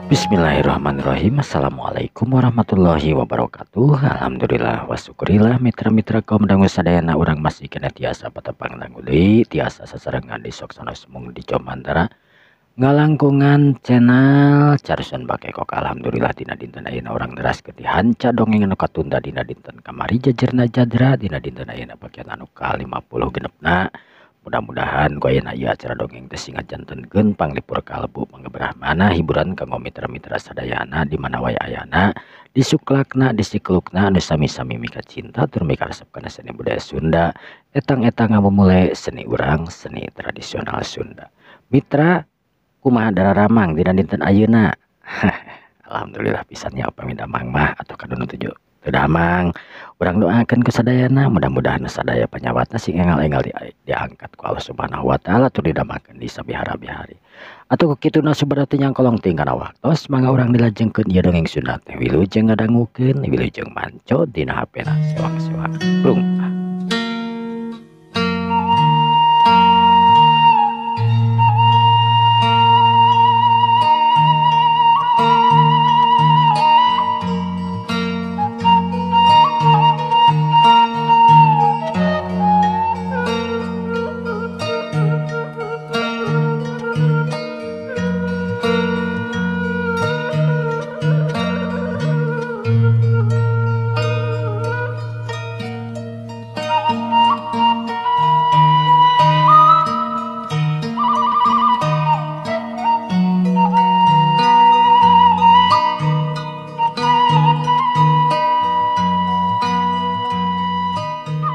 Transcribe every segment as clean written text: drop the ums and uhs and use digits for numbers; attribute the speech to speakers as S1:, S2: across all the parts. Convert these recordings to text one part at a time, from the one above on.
S1: Bismillahirrahmanirrahim. Assalamualaikum warahmatullahi wabarakatuh. Alhamdulillah wa syukurillah mitra-mitra kaum dangu sadayana urang masih kena tiasa patepang dangu deui tiasa sasarengan di soksana semung di Jomantara ngalangkungan channel Carson Bakekok. Alhamdulillah dina dinten ayeuna urang neraskeun di hanca dongeng anu katunda dina dinten kamari jajerna jadra dina dinten ayeuna bagian anu ka-50 genepna. Mudah-mudahan ku ayeuna ieu acara dongeng teh sing ngajantenkeun panglipur kalbu pangebrahmana hiburan kanggo mitra-mitra sadayana di mana wae ayana disuklakna disiklukna anu sami-sami mika cinta tur mika resep kana seni budaya Sunda etang-etang ngamumule seni urang seni tradisional Sunda. Mitra kumaha dararamang dina dinten ayeuna? Alhamdulillah pisan nya upami damang mah atau kadon tujuh teu damang. Urang doakeun ku sadayana mudah-mudahan sadaya panyawatna sing engal-engal diangkat ku Allah Subhanahu wa taala tur didamangkeun di sabihara-bihari. Atuh kituna subarati nyangkolong ting kana waktos mangga urang dilajengkeun ieu dongeng Sunda teh wilujeng ngadangukeun wilujeng manco dina HP-na sewang-sewang. Brung.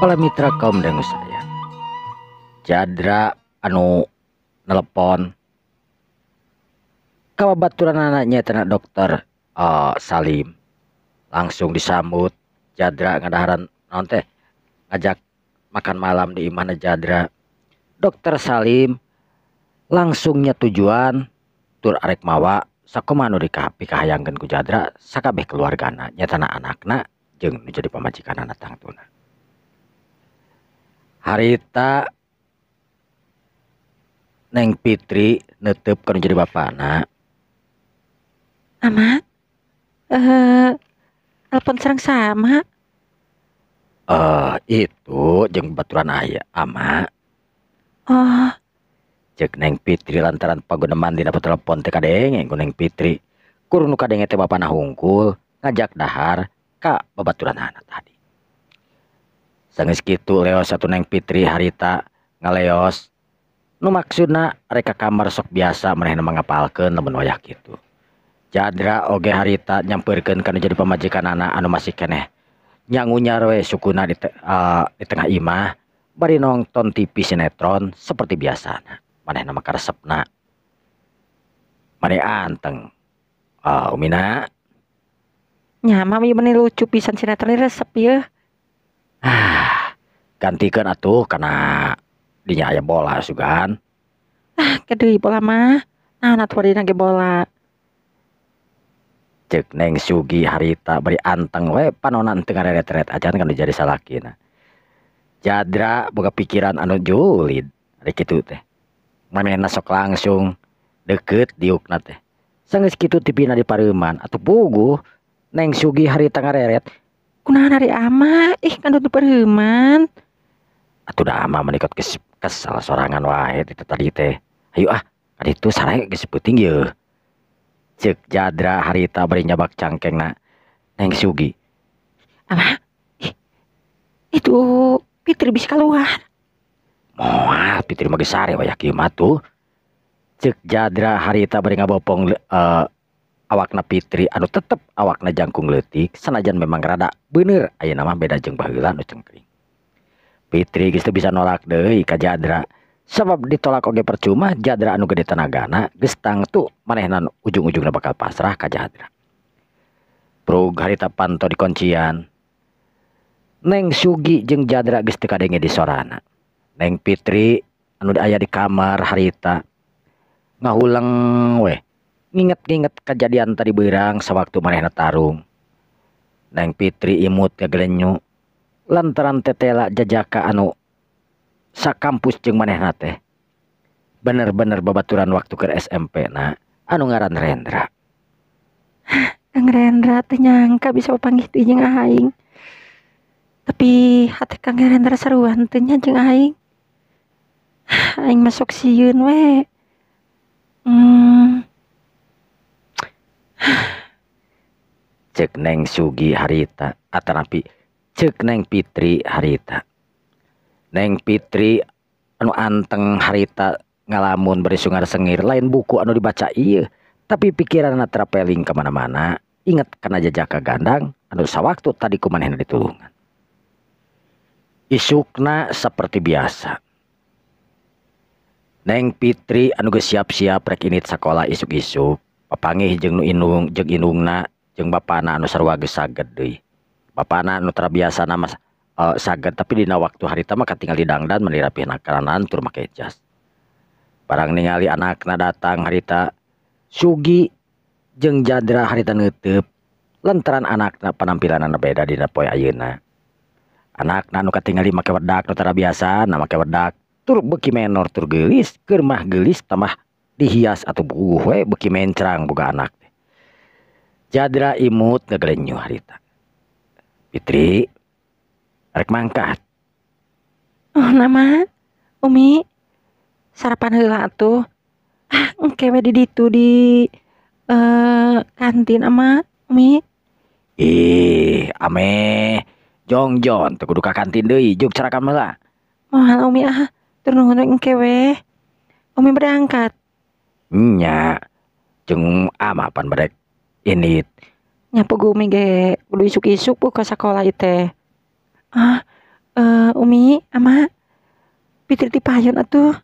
S1: Para mitra kaum dangu sadaya, Jadra anu nelepon ka babaturanana nyaeta dokter Salim langsung disambut Jadra ngadaharan naon teh ngajak makan malam di imahna Jadra. Dokter Salim langsungnya tujuan tur arek mawa sakumaha nu dipikahayangkeun ku Jadra sakabeh keluargana nyaeta anakna jeung nu jadi pamajikanana tangtuna. Harita Neng Fitri netep kan jadi bapana.
S2: Ama, telepon serang sama.
S1: Itu jeung baturan aya ama.
S2: Oh.
S1: Cek Neng Fitri lantaran paguneman dina telepon teh kadenge ku Neng Fitri. Kur nu kadenge teh bapana hungkul ngajak dahar ka babaturanana tadi. Sanggeus kitu leos satu Neng Fitri harita ngaleos nu maksudna rek ka kamar sok biasa manehna mangapalkeun lamun wayah kitu. Jadra oge harita nyampeurkeun kana jadi pamajikanana anu masih keneh nyangunyar we sukuna di tengah imah bari nonton TV sinetron seperti biasana. Manehna mah karesepna. Mane anteng. Umina.
S2: Nya mami meni lucu pisan sinetron resep ieu.
S1: Ah, gantikeun atuh kana dinya aya bola sugan.
S2: Ah, kedeui bola mah. Naon atuh dina ge bola.
S1: Ceuk Neng Sugi harita bari anteng we panona teu ngareret-eret acan kan jadi salakina. Jadra boga pikiran anu julid ari kitu teh. Manehna sok langsung deukeut diukna teh. Sanggeus kitu tipina dipareuman atuh puguh Neng Sugi harita ngareret.
S2: Kunaon ari ama ih kan di pareuman.
S1: Atuh da ama menikot kesal sorangan wae ti tadi teh. Hayu ah kaditu sare geus peuting yeuh. Ceuk Jadra harita bari nyabak cangkengna Neng Sugi.
S2: Ama ih, itu Fitri bisa keluar.
S1: Moal Fitri mah geus sare wayah kieu mah tuh. Ceuk Jadra harita bari ngabopong awakna Fitri anu tetep awakna jangkung leutik sanajan memang rada bener ayeuna mah beda jeung baheula nu cengkring. Fitri geus teu bisa nolak deui ka Jadra sabab ditolak oge percuma. Jadra anu gede tenagana geus tangtu manehna ujung-ujungna bakal pasrah ka Jadra. Prug harita panto dikuncian. Neng Sugi jeung Jadra geus teu kadenge di sorana. Neng Fitri anu aya di kamar harita ngahuleng weh nginget-nginget kejadian tadi beurang sawaktu manehna tarung. Neng Fitri imut kagelenyu lantaran tetela jajaka anu sakampus jeung manehna teh bener-bener babaturan waktu keur SMP na anu ngaran Rendra.
S2: Kang Rendra teh nyangka bisa papanggih deui jeung aing. Tapi hate Kang Rendra saruan teh nya jeung aing. Aing mah sok sieun we.
S1: Cek Neng Sugi harita atanapi cek Neng Fitri harita. Neng Fitri anu anteng harita ngalamun bari sungar sengir lain buku anu dibaca ieu tapi pikiranna traveling kemana-mana inget kana jajaka gandang anu sawaktu tadi ku manehna ditulungan. Isukna seperti biasa. Neng Fitri anu geus siap-siap rek init sakola isuk-isuk papanggih jeung nu indung jeung indungna jeung bapana anu sarua geus saged deui. Bapana anu tara biasana mah saged tapi dina waktu harita mah katingal di dangdan meni rapihna karanan tur make jas. Barang ningali anakna datang harita Sugi jeung Jadra harita neuteub lantaran anakna penampilanna beda dina poe ayeuna. Anakna anu katingali make wedak nu tara biasana make wedak tur beuki menor tur geulis keur mah geulis tambah dihias atuh buguh we beuki mencrang boga anak teh. Jadra imut ngagelenyuh harita. Fitri rek mangkat.
S2: Oh nama Umi sarapan heula atuh. Ah engke we di ditu di kantin ama Umi.
S1: Ih, ameh jongjon teu kudu ka kantin deui juk carakan heula.
S2: Moal Umi ah, tur nuhun we engke we. Umi berangkat.
S1: Nya jeung ama pan barek init.
S2: Nya puguh Umi ge kudu isuk-isuk bu ka sakola ieu teh. Ah, Umi ama Fitri ti payun atuh.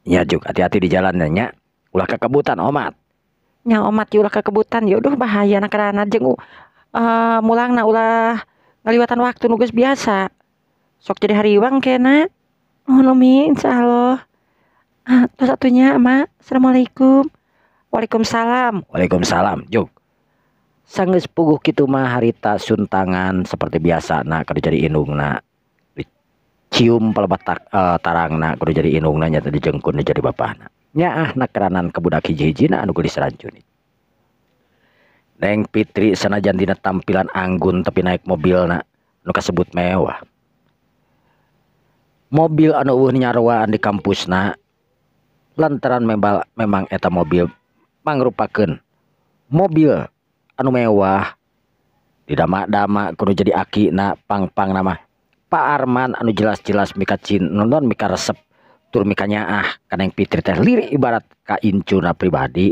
S1: Nya juk hati-hati di jalan nya, ulah kakebutan omat.
S2: Nya omat ye ulah kakebutan ye duh bahaya na karana jeung mulangna ulah ngaliwatan waktu nu geus biasa. Sok jadi hariwang kena. Nuhun Umi insyaallah. Ah, tos atuh nya ama. Assalamualaikum. Waalaikumsalam.
S1: Waalaikumsalam juk. Sanggeus puguh kitu mah harita suntangan seperti biasana kudu jadi indungna. Cium pelebatak tarangna kudu jadi indungna nya teh dijengkun jadi bapana. Nyaah nakeranan ka budak hiji-hijina anu geulis rancunit. Neng Fitri sanajan dina tampilan anggun tapi naik mobilna anu kasebut mewah. Mobil anu eueuh nyaroaan di kampusna lantaran memang eta mobil mangrupakeun mobil anu mewah didama-dama kudu jadi akina pang-pang nama Pak Arman anu jelas-jelas mika nonton mika resep tur mika nyaah ka Neng Fitri teh lirik ibarat ka incuna pribadi.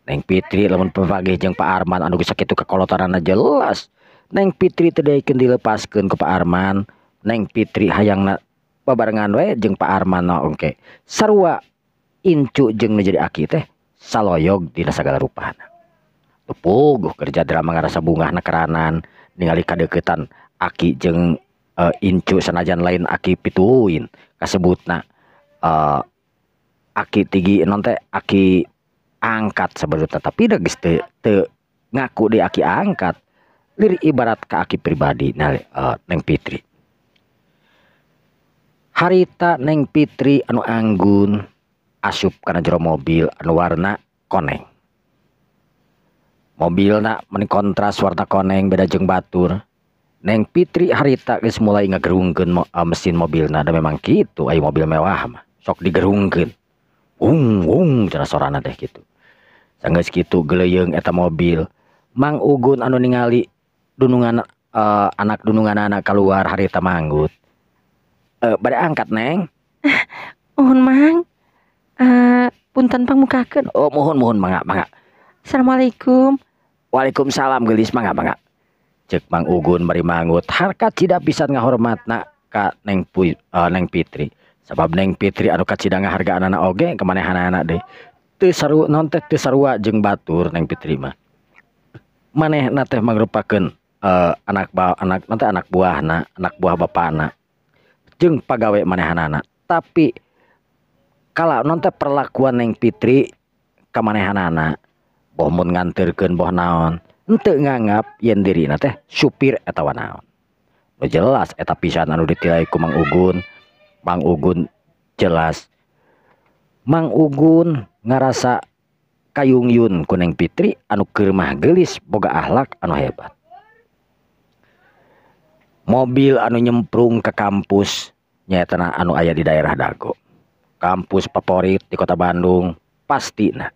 S1: Neng Fitri lamun papanggih jeung Pak Arman anu geus sakitu kakolotanana jelas Neng Fitri teu daekeun dilepaskeun ku Pak Arman. Neng Fitri hayangna babarengan we jeung Pak Arman na engke sarua incu jeung nu jadi aki teh saloyog dina sagala rupana. Puguh kerja drama ngarasa bungah nakeranan ningali kadeukeutan aki jeung incu sanajan lain aki pituin kasebutna aki tigi non teh aki angkat sebetulna tapi da geus teu ngaku di aki angkat lirik ibarat ka aki pribadi nah, Neng Fitri. Harita Neng Fitri anu anggun asup kana jero mobil anu warna koneng. Mobilna meni kontras warna koneng beda jeung batur. Neng Fitri harita geus mulai ngagerungkeun mesin mobilna da memang kitu aya mobil mewah mah sok digerungkeun. Ung ung cenah sorana teh kitu. Sanggeus kitu geleyeung eta mobil. Mang Ugun anu ningali dunungan anak dununganana kaluar harita manggut. Bade angkat Neng.
S2: Nuhun Mang. Punten pangmukakeun.
S1: Oh muhun muhun mangga mangga.
S2: Assalamualaikum.
S1: Waalaikumsalam geulis mangga mangga. Cek Mang Ugun bari manggut harkat cida pisan ngahormatna ka Neng Neng Fitri. Sabab Neng Fitri anu kacida ngahargaanana oge ka manehanana deui. Teu saru non teh teu sarua jeung batur Neng Fitri mah. Manehna teh mangrupakeun anak anak nanti anak buahna, anak buah bapana jeung pagawe manehanana. Tapi kala non teh perlakuan Neng Fitri ka manehanana boh mun nganterkeun boh naon henteu nganggap yen dirina teh supir atawa naon. Nu jelas eta pisan anu ditilai ku Mang Ugun. Mang Ugun jelas Mang Ugun ngarasa Kayungyun ku Neng Fitri anu keur mah geulis boga akhlak anu hebat. Mobil anu nyemprung ke kampus nyaetana anu aya di daerah Dago. Kampus favorit di kota Bandung pastina.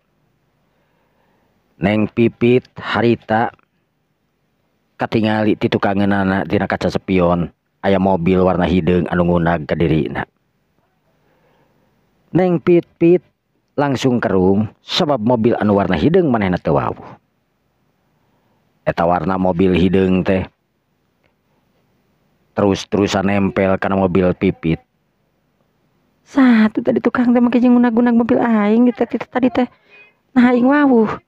S1: Neng Pipit harita katingali ti tukangeunana tina kaca spion aya mobil warna hideung anu ngunag ka dirina. Neng Pipit langsung kerung sebab mobil anu warna hideung manehna teu wawuh. Eta warna mobil hideung teh terus-terusan nempel kana mobil Pipit.
S2: Satu tadi tukang teh make jeung ngunag-ngunag mobil aing gitu tadi teh. Nah aing wawuh.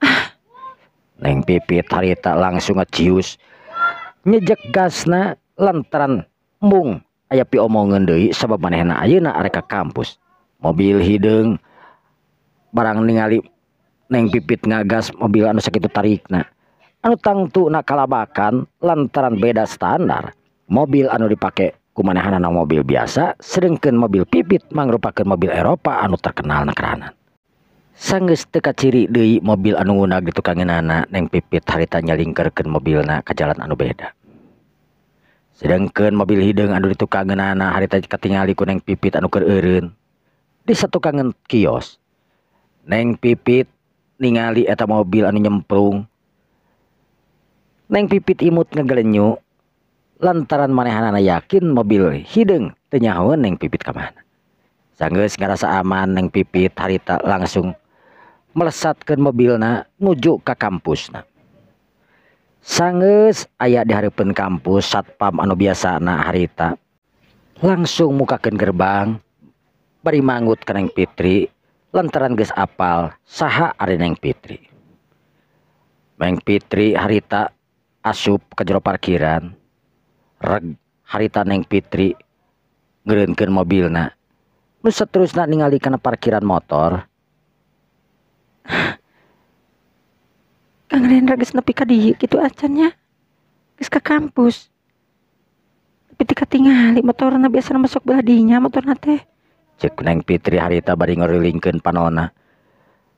S2: Ah.
S1: Neng Pipit harita langsung ngecius nyejek gasna lantaran embung aya piomongeun deui sabab manehna ayeuna arek ka kampus. Mobil hideung barang ningali Neng Pipit ngagas mobil anu sakitu tarikna. Anu tangtuna kalabakan lantaran beda standar. Mobil anu dipake ku manehanana mobil biasa, sedengkeun mobil Pipit mangrupakeun mobil Eropa anu terkenal nakeranan. Sanggeus teu kaciri deui mobil anu ngunag di tukangeunana, Neng Pipit harita nyalingkeurkeun mobilna ka jalan anu beda. Sedengkeun mobil hideung anu di tukangeunana harita katingali ku Neng Pipit anu keur eureun di satukangeun kios. Neng Pipit ningali eta mobil anu nyemprung. Neng Pipit imut ngegelenyu lantaran manehanana yakin mobil hideung teu nyahoeun Neng Pipit ka mana. Sanggeus ngarasa aman Neng Pipit harita langsung melesatkeun mobilna nuju ka kampusna. Sanggeus aya di hareupeun kampus, satpam anu biasana harita langsung mukakeun gerbang bari mangut ka Neng Fitri lantaran geus apal saha ari Neng Fitri. Neng Fitri harita asup ka jero parkiran. Reg harita Neng Fitri ngeureunkeun mobilna. Nu saterusna ningali kana parkiran motor.
S2: Kang Rendra geus nepi ka dieu kitu acan nya. Geus ka kampus. Tapi teu katingali motorna biasana masuk belah dinya motorna teh.
S1: Ceuk Neng Fitri harita bari ngorelingkeun panona.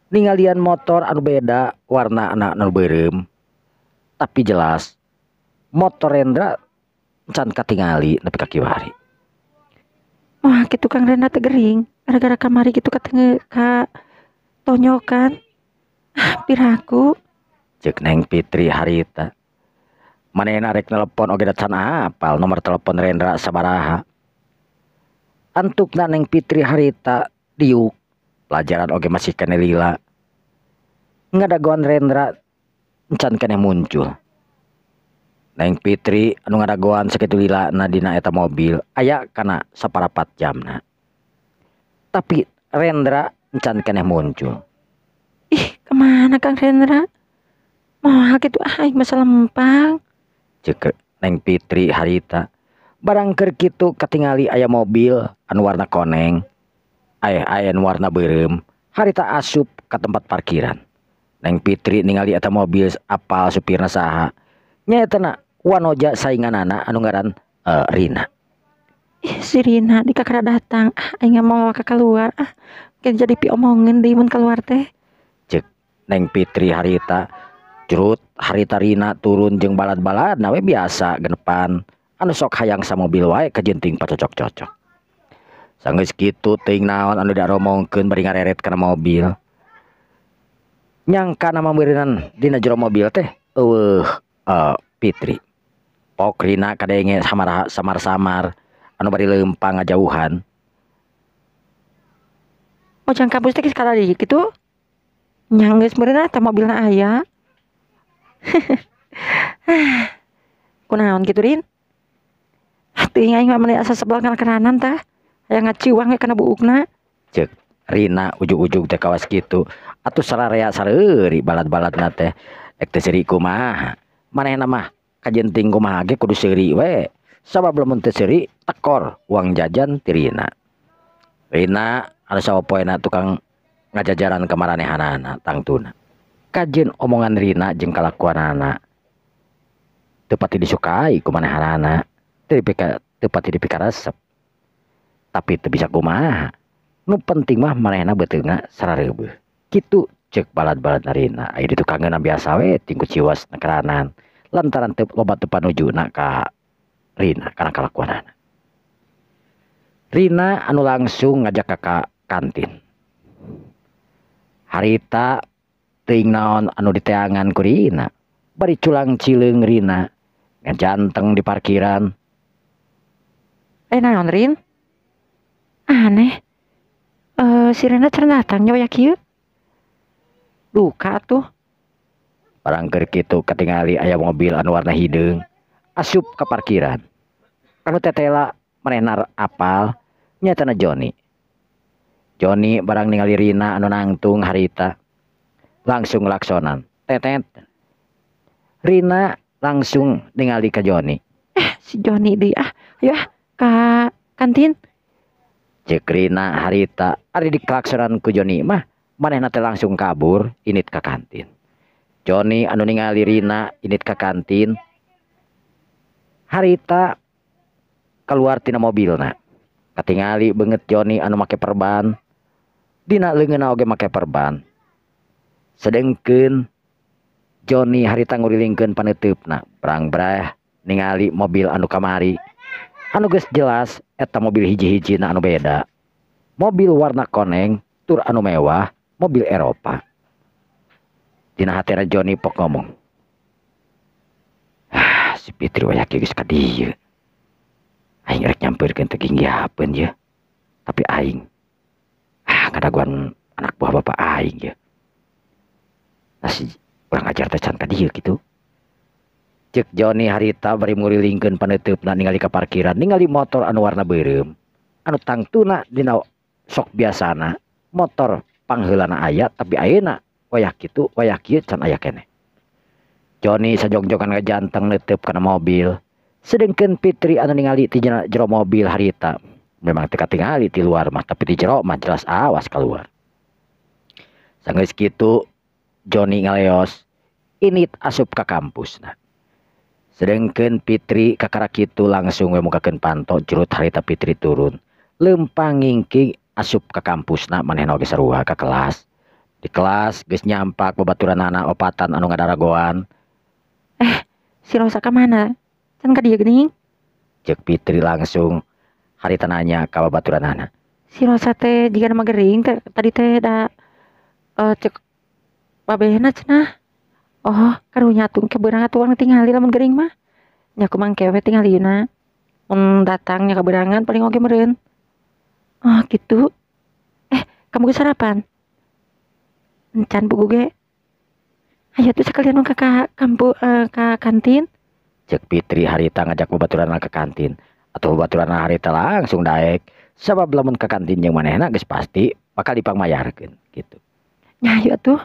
S1: Ningalian motor anu beda warna anu beureum. Tapi jelas motor Rendra can katingali nepi ka kiwari.
S2: Wah, kitu Kang Rendra teh gering gara-gara kamari kitu katenge ka tonyokan. Ah, piraku.
S1: Ceuk Neng Fitri harita. Manehna rek telepon oge da can apal nomor telepon Rendra sabaraha. Antukna Neng Fitri harita diuk. Pelajaran oge masih keneh lila. Ngadagoan Rendra can keneh muncul. Neng Fitri anu ngadagoan sakitu lilana dina eta mobil aya kana saparapat jamna. Tapi Rendra can keneh muncul.
S2: Ih, kemana Kang Rendra? Moal kitu aing masa lempang.
S1: Ceuk Neng Fitri harita. Barang keur kitu katingali aya mobil anu warna koneng, aya anu warna beureum, harita asup ka tempat parkiran. Neng Fitri ningali eta mobil apal supirna saha. Nyaetana wanoja sainganana anu ngaran Rina.
S2: Ih, si Rina di kakara datang. Ah, aing moal ka keluar. Ah, mungkin jadi piomongeun deui mun keluar teh.
S1: Ceuk Neng Fitri harita. Curut harita Rina turun jeung balad-balad nawe biasa genepan anu sok hayang samobil wae kajenting pacocok-cocok. Sanggeus kitu teuing naon anu diaromongkeun bari ngareret kana mobil. Nyangka nama meureunan dina jero mobil teh eueuh Fitri. Pok Rina kadenge samar-samar anu bari leumpang ngajauhan.
S2: Mojang kampus teh geus kalari kitu. Nya geus meureunna eta mobilna aya. Kunaon kitu Rin? Teuing aing mah meuni asa sebel kana keranan tah. Hayang ngaciwang we kana buukna.
S1: Ceuk Rina ujug-ujug teh kawas kitu. Atuh sararea sareuri balad-baladna teh. Ek teh seuri kumaha? Manehna mah kajenting kumaha ge kudu seuri we. Sabab lamun teu seuri tekor uang jajan ti Rina. Rina anu sapopoena tukang ngajajaran ka maranehanana tangtuna. Kajeun omongan Rina jeung kalakuanana teu pati disukai ku manehanana, teu pati dipikaresep. Tapi teu bisa kumaha. Nu penting mah manehna beuteungna sarareubeuh. Kitu Cek balad-balad Rina aya di tukangeun biasa we tingku ciwas nakeranan lantaran teu loba teu panujuna ka Rina kana kalakuanana. Rina anu langsung ngajak ka kantin. Harita teuing naon anu diteangan ku Rina. Bari culang cileung Rina ngajanteng di parkiran.
S2: Naon Rin? Aneh. Si Rina can datang nya waya kieu. Duka tuh.
S1: Barang keur kitu katingali aya mobil anu warna hideung asup ka parkiran. Anu tetela manehna apal nyatana Joni. Joni barang ningali Rina anu nangtung harita langsung laksonan. Tetet. Rina langsung ningali ka Joni.
S2: Si Joni deui ah. Ayo ah ka kantin.
S1: Cek Rina harita ari diklaksonan ku Joni mah manehna teh langsung kabur init ka kantin. Joni anu ningali Rina init ka kantin harita keluar tina mobilna. Katingali beungeut Joni anu make perban, dina leungeunna oge make perban. Sedengkeun Joni harita ngurilingkeun paneuteup-na, brang-brah ningali mobil anu kamari. Anu geus jelas eta mobil hiji-hijina anu beda. Mobil warna koneng tur anu mewah, mobil Eropa. Dina hatena Joni pok ngomong, "Ah, si Fitri waya kieu geus ka dieu. Aing rek nyampeurkeun teh ginggihapeun ye. Tapi aing ngadaguan anak buah bapak aing ye. Nah si urang ajar teh can ka dieu kitu." Cek Joni harita bari ngurilingkeun paneuteup-na ningali ka parkiran, ningali motor anu warna beureum. Anu tangtuna dina sok biasana motor pangheulana aya tapi ayeuna wayah kitu wayah kieu can aya keneh. Joni sajongjongan ngajanteng neuteub kana mobil. Sedengkeun Fitri anu ningali ti jero mobil harita memang teu katingali ti luar mah tapi di jero mah jelas awas keluar. Sanggeus kitu Joni ngaleos init asup ka kampusna. Sedengkeun Fitri kakara kitu langsung we mukakeun panto jurut harita Fitri turun. Leumpang ngingking asup ka kampusna manehna oge sarua ka kelas. Di kelas geus nyampak babaturanana opatan anu ngadaragoan.
S2: Si Rosa ka mana? Can ka dieu geuning?
S1: Cek Fitri langsung harita nanya ka babaturanana.
S2: Si Rosa teh jiga mah gering tadi teh da cek babehna cenah. Oh, karunya atuh ke beurang atuh urang tingali lamun gering mah. Nya kumaha engke we tingalina. Mun datang nya kaberangan paling oge meureun. Oh, gitu. Kamu geus sarapan? Encan buku ge. Ayo tuh sekalian mah ka kampu ka kantin.
S1: Cek Fitri harita ngajak babaturanna ke kantin. Atuh babaturanna harita langsung daek. Sabab lamun ke kantin jeung manehna geus pasti bakal dipangmayarkeun gitu.
S2: Nya ayo atuh.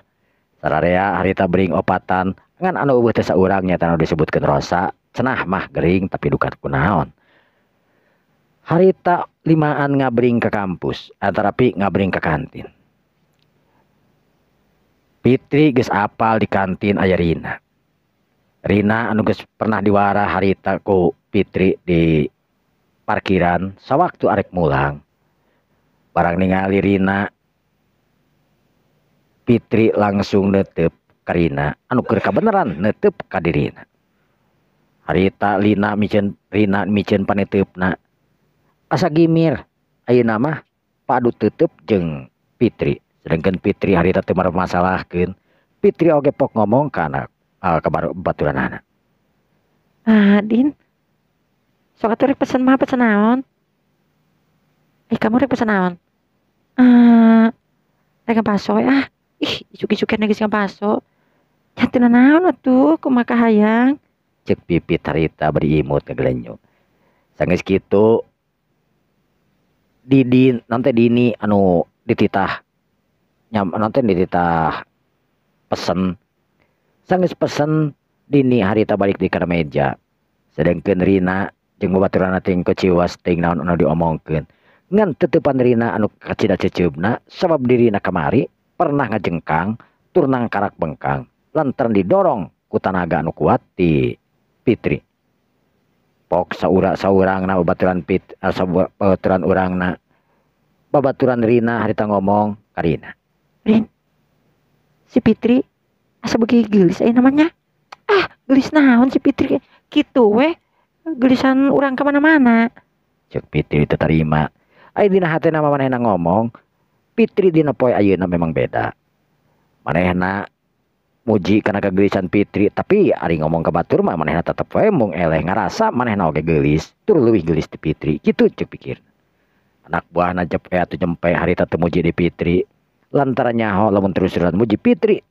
S1: Sararea harita bering opatan ngan anu eueuh teh saurang nya anu disebutkeun Rosa cenah mah gering tapi duka kunaon. Harita limaan ngabring ke kampus antarapi ngabring ke kantin. Fitri geus apal di kantin aya Rina. Rina anu geus pernah diwara harita ku Fitri di parkiran sawaktu arek mulang. Barang ningali Rina, Fitri langsung neuteub ka Rina anu keur kabeneran neuteub ka dirina. Harita Lina miceun Rina miceun paneuteup-na. Asa gimir ayeuna mah padu teuteub jeung Fitri. Sedengkeun Fitri harita teu marmasalahkeun. Fitri oge pok ngomong ka anak ka baturanana.
S2: Ah, Din. Sok atuh rek pesen mah pesen naon? Kamu rek pesen naon? Rek ngabaso we ah. Ih, isuk-isukeun geus ngabaso. Nya teu nanaon atuh kumaha kahayang.
S1: Cek Pipit harita bari imut ngagelenyuk. Sanggeus kitu Didi nanti Dini anu dititah nyam nanti dititah pesen. Sanggeus pesen Dini harita balik di kana meja. Sedengkeun Rina jeung babaturanna teh keciwas teuing naon anu diomongkeun. Ngan teteupan Rina anu kacida ceceubna sabab dirina kamari pernah ngajengkang tur nangkarak bengkang lantaran didorong ku tanaga anu kuat ti Fitri. Pok saura-saurangna babaturan babaturan urangna babaturan Rina harita ngomong ka Rina.
S2: Rin, Si Fitri asa beuki geulis aya namanya. Ah, geulis naon si Fitri kitu weh. Geulisan urang ka mana-mana.
S1: Ceuk Fitri teu tarima. Aya dina hatena mah manehna ngomong, Fitri dina poe ayeuna memang beda. Manehna muji kana kageulisan Fitri, tapi ari ngomong ka batur mah manehna tetep we mung eleh ngarasa manehna oge geulis, tur leuwih geulis ti Fitri. Kitu ceuk pikir. Anak buahna jep atuh jempe harita teu muji di Fitri. Lantaran nyaho lamun terus-terusan muji Fitri,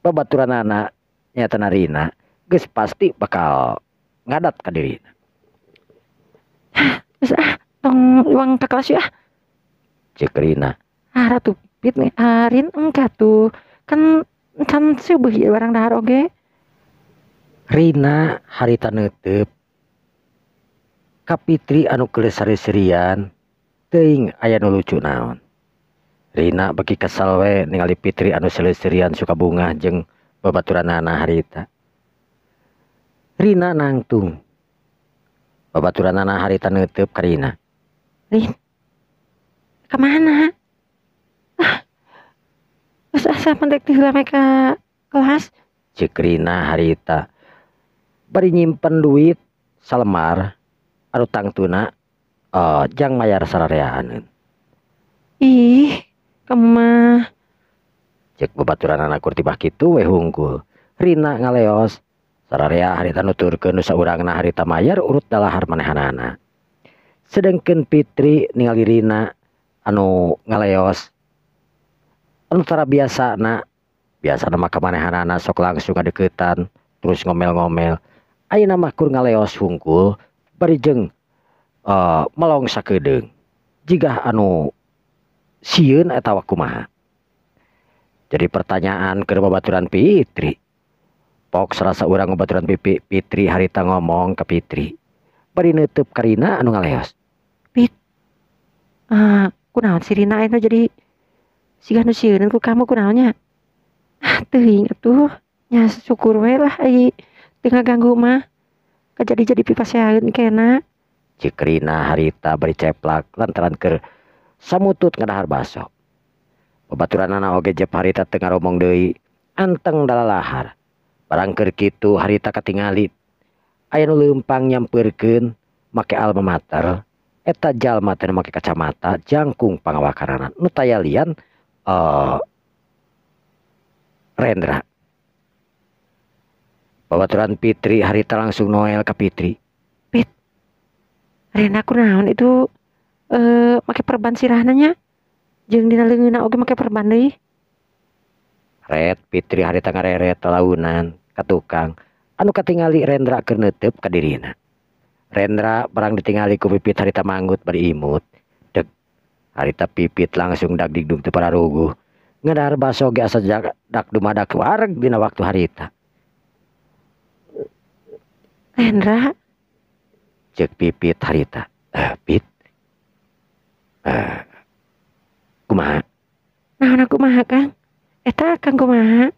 S1: babaturanana nyaeta Rina geus pasti bakal ngadat ka dirina.
S2: Hah, geus ah, tong uang ka kelas yeuh ah.
S1: Ceuk Rina.
S2: Ah, ratu Pit nih, Rin engka tuh. Kan can seubeah ieu barang dahar oge.
S1: Rina harita neuteup ka Fitri anu keuleuh sari-serian teuing aya nu lucu naon. Rina beuki kesel we ningali Fitri anu seuleuserian suka bungah jeung babaturanana harita. Rina nangtung. Babaturanana harita neuteup ka Rina.
S2: Rin, ka mana? Ah, geus asa pendek ti heula ka kelas.
S1: Ceuk Rina harita. Bari nyimpen duit salemar anu tangtuna jang mayar sarareaneun.
S2: Ih, kamu mah.
S1: Ceuk babaturanana kur tibah kitu we hungkul. Rina ngaleos. Sararea harita nuturkeun nu saurangna harita mayar urut dalahar manehanana. Sedengkeun Fitri ningali Rina anu ngaleos. Anu tara biasana, biasana mah ka manehanana sok langsung ngadeukeutan terus ngomel-ngomel. Ayeuna mah kur ngaleos hungkul bari jeung melong sakedeung. Jigah anu sieun atawa kumaha. Jadi pertanyaan keur babaturan Fitri. Pok serasa urang ngabaturan Fitri harita ngomong ka Fitri. Bari neuteub ka Rina anu ngaleos.
S2: Pit. Ah, kunaon si Rina ayeuna jadi siga nu sieuneun ku kamu kunaon nya? Ah, teuing atuh. Nya syukur we lah ai teu ngaganggu mah. Kajadi jadi pipaseaeun kena.
S1: Ceuk Rina harita bari ceplak lantaran keur samutut ngadahar baso. Babaturanana oge jep harita teu ngaromong deui, anteng dalalahar. Barang keur kitu harita katingali aya nu leumpang nyampeurkeun make alma mater. Eta jalma teh make kacamata jangkung pangawakarana nu taya lian Rendra. Babaturan Fitri harita langsung noel ka Fitri.
S2: Pit, Rena kunaon itu make perban sirahna nya? Jeung dina leungeunna oge make perban deui.
S1: Ret Fitri harita ngareret launan ka tukang anu katingali Rendra keur neuteub ka dirina. Rendra barang ditingali ku Pipit harita manggut bari imut. Deg harita Pipit langsung dagdigdug teu pararuguh. Ngadahar baso ge asa dak dumadak wareg dina waktu harita.
S2: Rendra,
S1: Ceuk Pipit harita. Pit. Kumaha?
S2: Naon kumaha Kang? Eta Kang kumaha?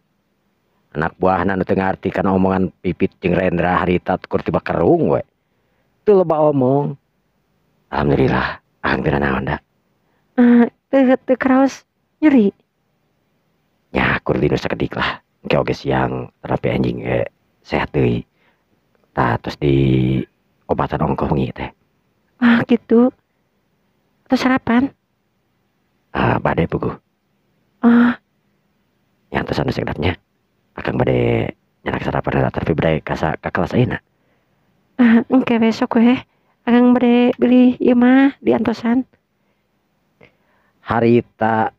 S1: Anak buahna nu teu ngarti kana omongan Pipit jeung Rendra harita kur tiba kerung we. Teu loba omong. Alhamdulillah, ahang teu nanaon da.
S2: Teu karaos nyeri.
S1: Nya kur dinu sakedik lah. Engke oge siang terapi anjing ge sehat deui. Tah tos di obatan ongkoh wengi teh.
S2: Ah gitu. Tos sarapan?
S1: Ah, bade puguh.
S2: Ah.
S1: Nya tos anu sakedapnya. Akang bade nyanak sarapan heula tapi bade ka kelas ayeuna.
S2: Ah, engke besok weh. Akang bade beli ieu mah di antosan.
S1: Harita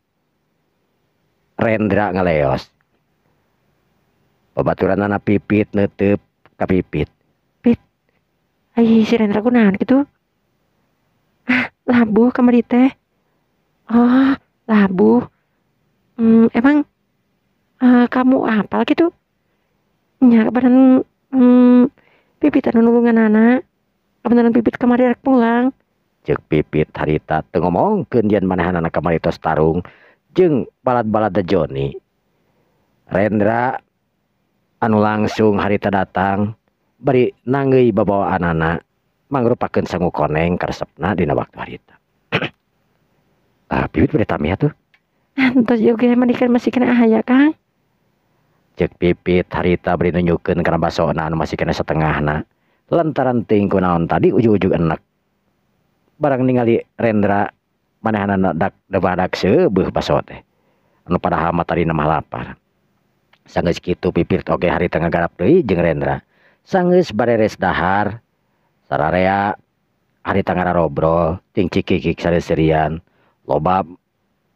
S1: Rendra ngaleos. Babaturanana Pipit neuteub ka Pipit.
S2: Pit. Ai si Rendra kunaon kitu? Ah, labuh kamari teh. Oh, labuh. Emang kamu apal gitu? Nya kabaran Pipit anu nulunganana. Kabeneran Pipit kamari rek pulang.
S1: Ceuk Pipit harita teu ngomongkeun yen manehanana kamari tos tarung jeung balad-balad Joni. Rendra anu langsung harita datang bari nanggeuy babawaanana mangrupakeun sangu koneng karesepna dina waktu harita. Ah, Pipit bade tami atuh.
S2: Entos oge mandikan masih kena aya Kang.
S1: Cek Pipit harita bari nunjukeun kana basona anu masih kena setengahna. Lantaran teuing kunaon tadi ujug-ujug enek. Barang ningali Rendra manehna dak debadak seubeuh baso teh. Anu padahal mah tadina mah lapar. Sanggeus kitu Pipit oge harita ngagarap deui jeung Rendra. Sanggeus bareres dahar sararea harita ngararobrol ting cikikik sareuserian. Loba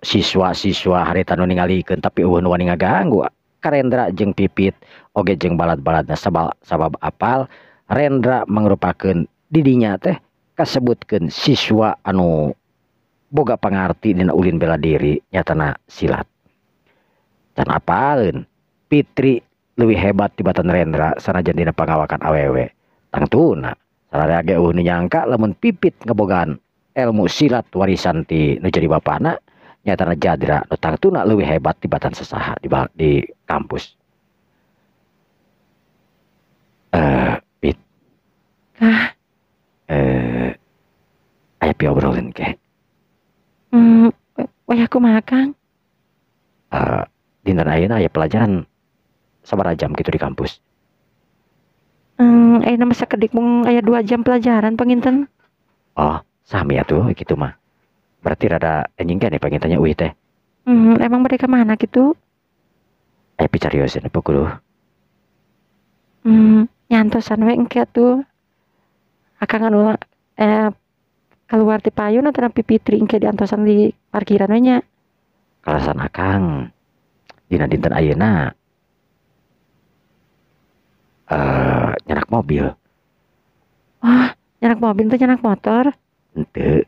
S1: siswa-siswa harita nu ningalikeun tapi eueuh nu wani ngaganggu ka Rendra jeung Pipit oge jeung balad-baladna sabab apal Rendra mangrupakeun didinya teh kasebutkeun siswa anu boga pangarti dina ulin bela diri nyatana silat. Can apaleun Fitri leuwih hebat tibatan Rendra sanajan dina pangawakan awewe. Tangtuna sararea ge eueuh nu nyangka lamun Pipit ngebogaan ilmu silat warisan ti nu jadi bapana nyatana Jadra nu tangtuna leuwih hebat tibatan sasaha di kampus. Pit.
S2: Ah.
S1: Aya piobrolin ke?
S2: Wayah kumaha Kang?
S1: Dinten ayeuna aya pelajaran sabaraha jam kitu di kampus?
S2: Ayeuna mah sakedik mung aya 2 jam pelajaran panginten.
S1: Oh, sami atuh kitu mah. Berarti rada enjing keneh panginten nya uih teh.
S2: Emang bade ka mana kitu?
S1: Aya picarioseun apa kudu?
S2: Nyantosan we engke atuh. Akang anu keluar ti payun atanapi Fitri engke diantosan di parkiran we nya.
S1: Kalasan akang dina dinten ayeuna nyanak mobil.
S2: Wah, nyanak mobil teh nyanak motor?
S1: Henteu.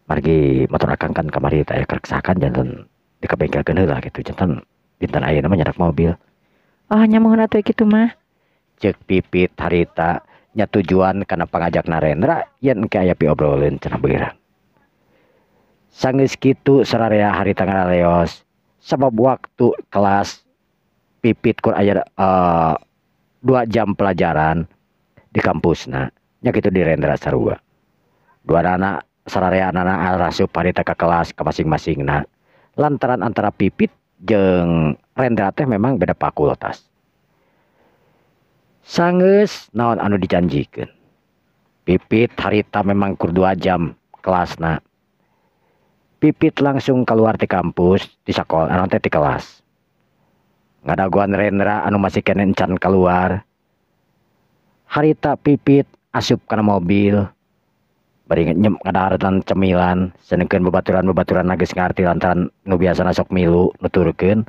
S1: Margi motor akang kan kamari teh aya kereksakan janten dikabengkelkeun heula kitu janten dinten ayeuna mah nyanak mobil.
S2: Oh, nya muhun atuh kitu mah.
S1: Ceuk Pipit harita nya tujuan kana pangajakna Rendra yen engke aya piobroleun cenah beurang. Sanggeus kitu sararea harita ngaraleos sabab waktu kelas Pipit kur aya 2 jam pelajaran di kampusna nya kitu di Rendra sarua. Duanana sarareanana arasup harita ka kelas ka masing-masingna lantaran antara Pipit jeung Rendra teh memang beda fakultas. Sanggeus naon anu dijanjikeun. Pipit harita memang kur 2 jam kelasna. Pipit langsung keluar ti kampus di sakola anu teh ti kelas. Ngadagoan Rendra anu masih keneh encan keluar. Harita Pipit asup kana mobil bari ngadahareun cemilan sedengkeun babaturan-babaturan geus ngarti lantaran nu biasana sok milu nuturkeun.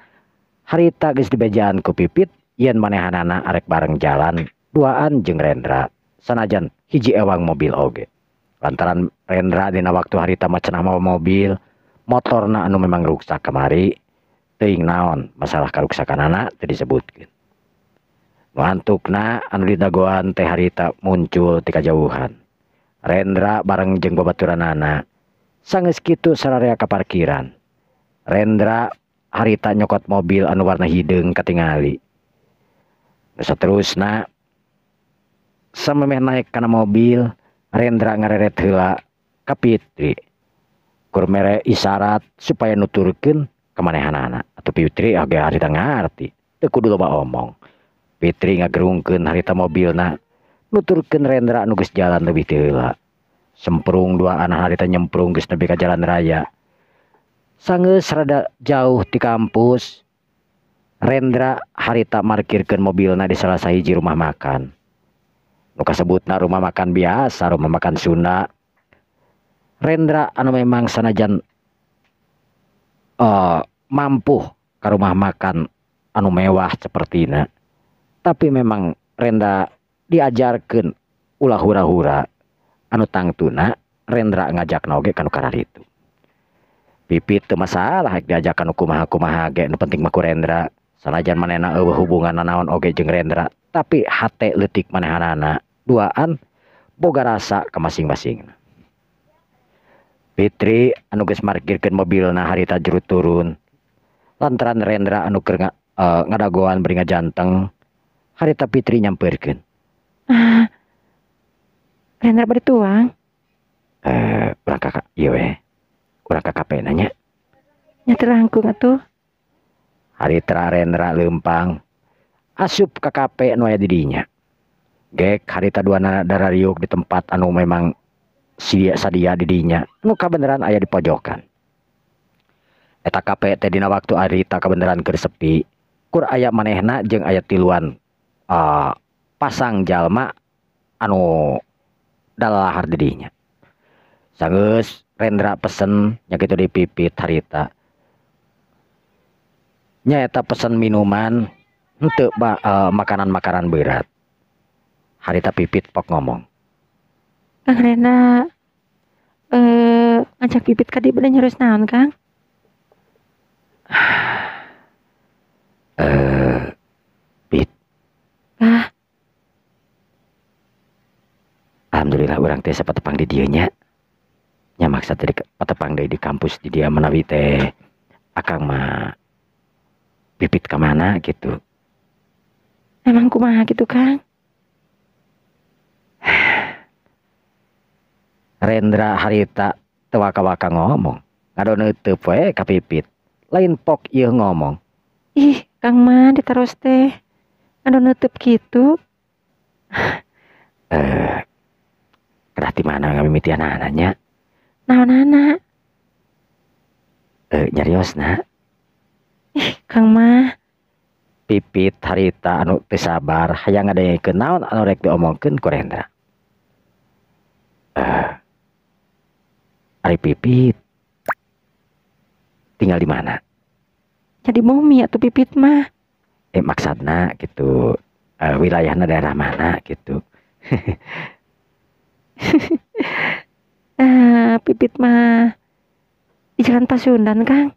S1: Harita geus dibejaan ku Pipit yen manehanana arek bareng jalan duaan jeung Rendra sanajan hiji ewang mobil oge. Lantaran Rendra dina waktu harita mah cenah mawa mobil, motorna anu memang ruksak kamari teuing naon masalah karuksakanana teu disebutkeun. Nu antukna anu didagoan teh harita muncul ti kajauhan. Rendra bareng jeung babaturanana. Sanggeus kitu sararea ka parkiran. Rendra harita nyokot mobil anu warna hideung katingali. Nu saterusna samemeh naik kana mobil, Rendra ngareret heula ka Fitri. Kur mere isyarat supaya nuturkeun ka manehanana. Atuh Fitri oge harita ngarti, teu kudu loba omong. Fitri ngagerungkeun harita mobilna, nuturkeun Rendra anu geus jalan leuwih ti heula. Semprung duaan harita nyemprung geus nepi ka jalan raya. Sanggeus rada jauh ti kampus, Rendra harita markirkeun mobilna di salah sahiji rumah makan. Nu kasebutna rumah makan biasa, rumah makan Sunda. Rendra anu memang sanajan mampu ka rumah makan anu mewah sepertina, tapi memang Rendra diajarkeun ulah hura-hura anu tangtuna Rendra ngajakna oge ka nu kararitu. Pipit teu masalah rek diajak ka nu kumaha-kumaha ge, nu penting mah ku Rendra. Sanajan manehna eueuh hubungan nanaon oge jeung Rendra, tapi hate leutik manehanana duaan boga rasa ka masing-masing. Fitri anu geus markirkeun mobilna harita juru turun. Lantaran Rendra anu keur ngadagoan bari ngajanteng, harita Fitri nyampeurkeun.
S2: Ah, Rendra bari tuang.
S1: Urang ka ieu we. Urang ka kafe na nya.
S2: Nya teu langkung atuh.
S1: Harita Rendra leumpang. Asup ka kafe nu aya di dinya. Gek harita duana darariuk di tempat anu memang sadia di dinya nu kabeneran aya di pojokan. Eta kafe teh dina waktu harita kabeneran keur sepi. Kur aya manehna jeung aya tiluan pasang jalma anu dalalahar di dinya. Sanggeus Rendra pesen nya kitu di Pipit harita. Nyaeta pesen minuman henteu makanan-makanan berat. Harita Pipit pok ngomong.
S2: Kang Rendra ngajak Pipit ka dieu bade nyarios naon, Kang?
S1: Pit.
S2: Ah.
S1: Alhamdulillah urang teh sapatepang di dieu nya. Nya maksa teh patepang deui di kampus di dia menawi teh akang mah Pipit ka mana gitu.
S2: Emang kumaha gitu, Kang?
S1: Rendra harita teu waka-waka ngomong. Ngadoneuteub we ka Pipit. Lain pok ieu ngomong.
S2: Ih, Kang mah ditaros teh ngadoneuteub kitu.
S1: Kedah ti mana ngamimitianana nya?
S2: Naonana?
S1: Nyariosna.
S2: Ih, Kang mah.
S1: Pipit harita anu teu sabar hayang ngadengekeun naon anu rek diomongkeun ku Rendra. Ari Pipit tinggal di mana?
S2: Jadi bumi atau Pipit mah.
S1: Maksudna gitu, wilayahna daerah mana gitu.
S2: Pipit mah di Jalan Pasundan, Kang.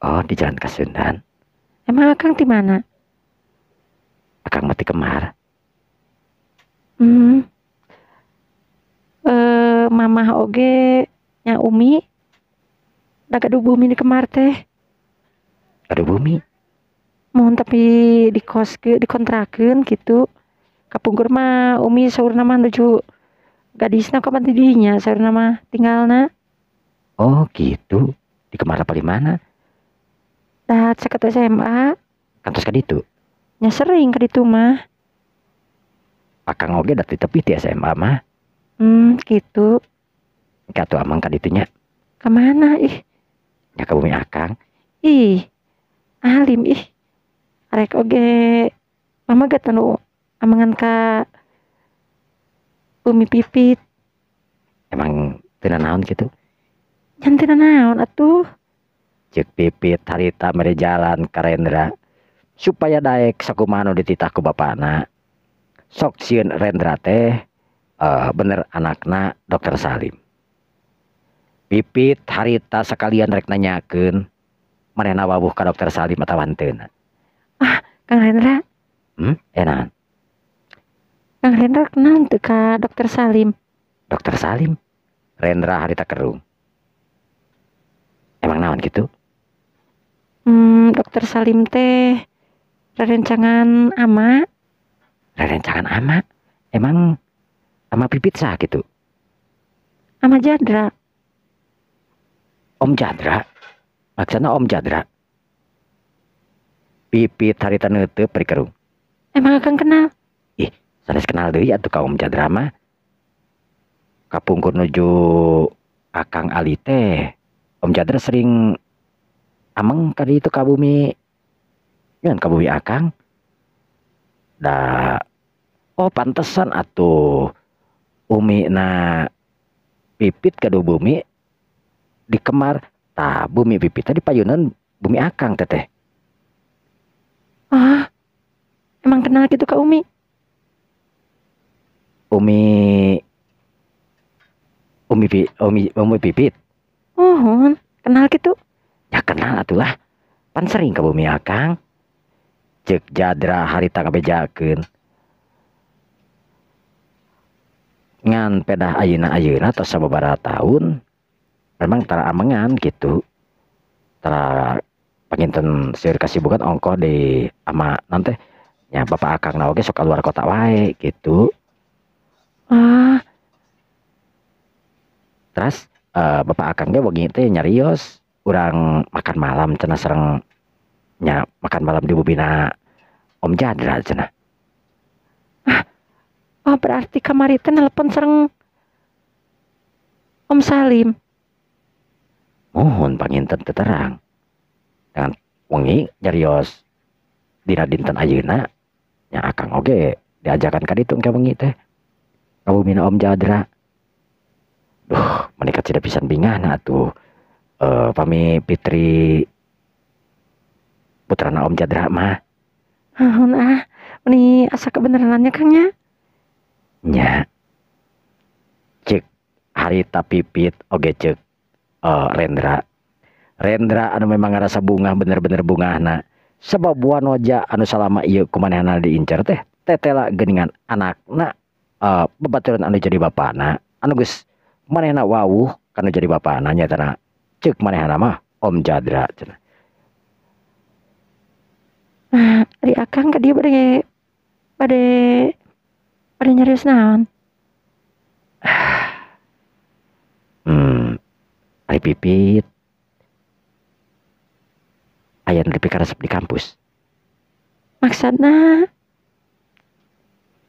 S1: Oh, di Jalan Pasundan.
S2: Emang Akang di mana?
S1: Akang mah di Kemar.
S2: Mamah oge nya Umi da gaduh bumi di Kemar teh.
S1: Gaduh bumi?
S2: Mohon tapi di kos ke dikontrakeun gitu. Kapungkur mah Umi saurna mah nuju gadisna kapan ti dinya saurna mah tinggalna.
S1: Oh gitu. Di Kemar apa di mana?
S2: Dah saket SMA.
S1: Kantos ka ditu?
S2: Nya sering ka ditu mah.
S1: Akang oge da ti tepi ti SMA mah.
S2: Gitu.
S1: Ka atuh amang ka ditu nya.
S2: Ka mana ih?
S1: Nya ka bumi akang.
S2: Ih. Alim ih. Arek oge mama ge tanu amangan ka bumi Pipit.
S1: Emang teu nanaon kitu?
S2: Nya teu nanaon atuh.
S1: Ceuk Pipit harita mere jalan ka Rendra supaya daek sakumaha nu dititah ku bapana. Sok sieun Rendra teh bener anakna Dokter Salim. Pipit harita sakalian rek nanyakeun manehna wawuh ka Dokter Salim atawa henteu.
S2: Ah, Kang Rendra.
S1: Enahan.
S2: Kang Rendra kenal teu ka Dokter Salim?
S1: Dokter Salim? Rendra harita kerung. Emang naon gitu?
S2: Dokter Salim teh rerencangan ama.
S1: Rerencangan ama? Emang ama Pipit sah gitu?
S2: Ama Jadra.
S1: Om Jadra? Maksudna Om Jadra? Pipit harita neuteub bari kerung.
S2: Emang akang kenal?
S1: Ih, sanes kenal deui atuh ka Om Jadra mah. Kapungkur nuju Akang Ali teh Om Jadra sering ameng ka ditu ka bumi. Ngan ka bumi Akang. Da oh pantesan atuh Umi na Pipit gaduh bumi di Kemar. Tah bumi Pipit teh di payunan bumi Akang teteh.
S2: Ah, emang kenal gitu ka Umi?
S1: Umi Umi Umi Umi Pipit.
S2: Uhun, kenal gitu?
S1: Ya kenal atulah. Pan sering ka bumi Akang. Ceuk Jadra harita ngabejakeun. Ngan pedah ayeuna-ayeuna tos sababaraha tahun memang tara amengan gitu. Tara panginten seueur kasibukan ongkoh di ama naon teh nya bapak Akang na oge sok kaluar kota wae gitu.
S2: Ah.
S1: Terus bapak Akang ge wengi teh nyarios urang makan malam cenah sareng nya makan malam di bumina Om Jadra cenah.
S2: Ah, oh berarti kamari teh nelpon sareng Om Salim.
S1: Mohon panginten teu terang. Dengan wengi nyarios dina dinten ayeuna nya akang oge diajakan ka ditu engke wengi teh. Ka bumina Om Jadra. Duh, meuni kacida pisan bingahna atuh. Pami Fitri putrana Om Jadra mah.
S2: Naon ah, meuni asa kebenerannya Kang nya?
S1: Nya. Cek harita Pipit oge cek Rendra. Rendra anu memang ngarasa bungah bener-bener bungahna. Sebab wanoja anu salama ieu kumanehna diincar teh tetela geuningan anakna babaturan anu jadi bapana anu geus manehna wawuh kanu jadi bapana nyaetana cek manehna mah Om Jadra cenah.
S2: Nah, ari akang ka dieu bade bade bade nyarios naon?
S1: Ari Pipit aya nu dipikaresep di kampus.
S2: Maksudna?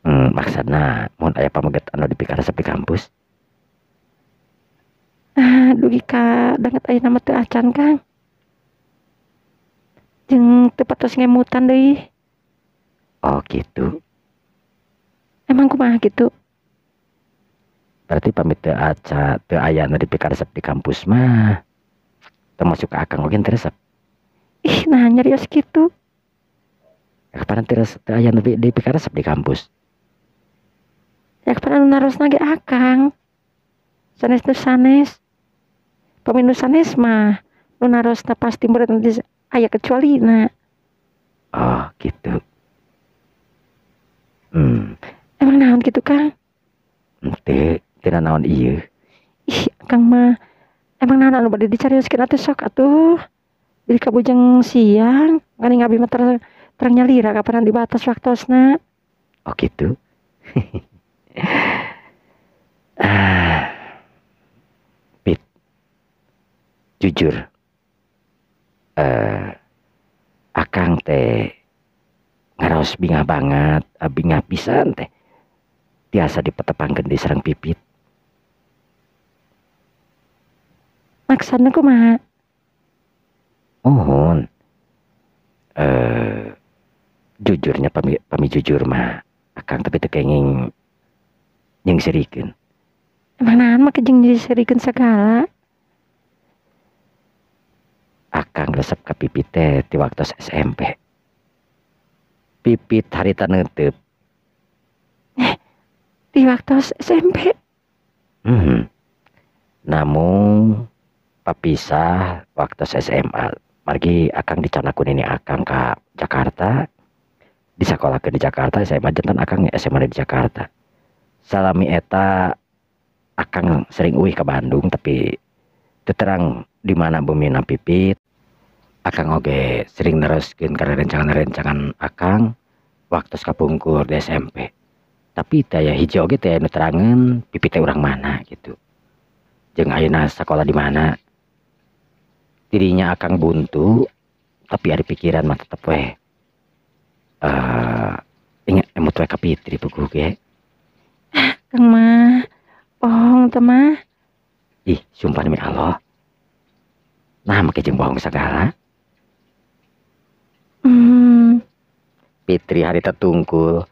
S1: Maksudna mun aya pameget anu dipikaresep di kampus.
S2: Ah, dugi ka danget ayeuna mah teu acan Kang. Jeung teu patos ngemutan deui.
S1: Oh gitu.
S2: Emang kumaha gitu?
S1: Berarti pamit teu aca teu aya nu dipikaresep di kampus mah termasuk ka akang oge teu resep.
S2: Ih, nah nyarios kitu.
S1: Kapan teu resep teu aya nu dipikaresep di kampus?
S2: Ya kapan anu narosna ge akang. Sanes nu sanes. Pami nu sanes mah nu narosna pasti meureun nanti aya kecualina.
S1: Oh gitu.
S2: Emang naon gitu Kang?
S1: Henteu, teu naon ieu.
S2: Ih, akang mah emang naon anu bade dicarioskeun atuh sok atuh. Jadi kabujeng siang, geuning abi mah terang nyalira kapanan dibatas waktosna.
S1: Oh gitu. Pit, jujur, akang teh ngaraos bingah banget, bingah pisan teh. Tiasa dipetepangkeun di sareng Pipit.
S2: Maksudna kumaha?
S1: Mohon. Jujurnya pami jujur mah akang tapi teu kenging nyengserikeun.
S2: Emang naon make jeung nyengserikeun sagala?
S1: Akang resep ka Pipit teh ti waktos SMP. Pipit harita neuteup.
S2: Di waktos SMP?
S1: Namun papisah waktos SMA. Margi akang dicandak ku nini akang ka Jakarta. Disakolahkeun di Jakarta, SMA janten akang SMA di Jakarta. Salami eta akang sering uih ke Bandung tapi teu terang di mana bumina Pipit. Akang oge sering neruskeun kana rencangan-rencangan akang waktos kapungkur di SMP. Tapi teh aya hiji oge teh anu terangeun Pipit teh urang mana gitu. Jeung ayeuna sakola di mana. Dirinya akang buntu tapi ari pikiran mah tetep weh. Ingat emut we ka Fitri puguh ge.
S2: Kang mah bohong teh mah.
S1: Ih, sumpah demi Allah. Nah, make jeung bohong sagala. Fitri harita tungkul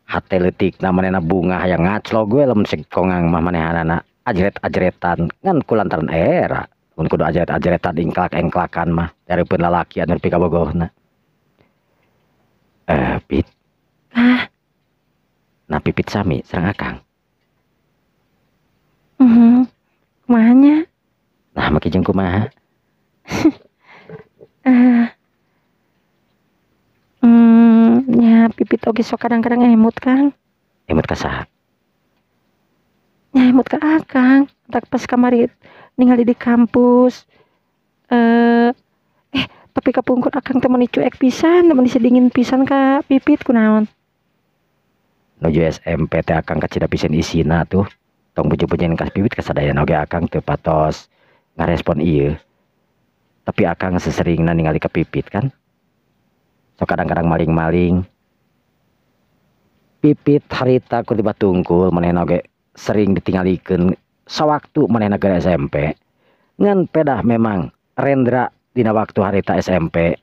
S1: hate leutikna manehna bunga hayang ngaclog we lamun seg kongang mah manehanana ajret-ajretan ngan kulantaran era. Mun kudu ajret-ajretan ingklak-engklakan mah daripun lalaki anu nepi ka bogohna. Pit.
S2: Ah.
S1: Nah, Pipit sami sareng akang.
S2: Kumaha nya?
S1: Nah, make jeung kumaha?
S2: Nya Pipit oge sok kadang-kadang emut Kang.
S1: Emut ka saha?
S2: Nya emut ka akang. Tak pas kamari ningali di kampus. Tapi kapungkur akang teh meuni cuek pisan, meuni sedingin pisan ka Pipit kunaon?
S1: Nuju SMP teh akang kacida pisan isina tuh. Tong puji-pujian ka Pipit kasadayana oge akang teu patos ngarespon ieu. Tapi akang seseringna ningali ka Pipit kan. Sok kadang-kadang maling-maling. Pipit harita ku dibatungkul manehna oge sering ditinggalikeun sawaktu manehna keur SMP. Ngan pedah memang Rendra dina waktu harita SMP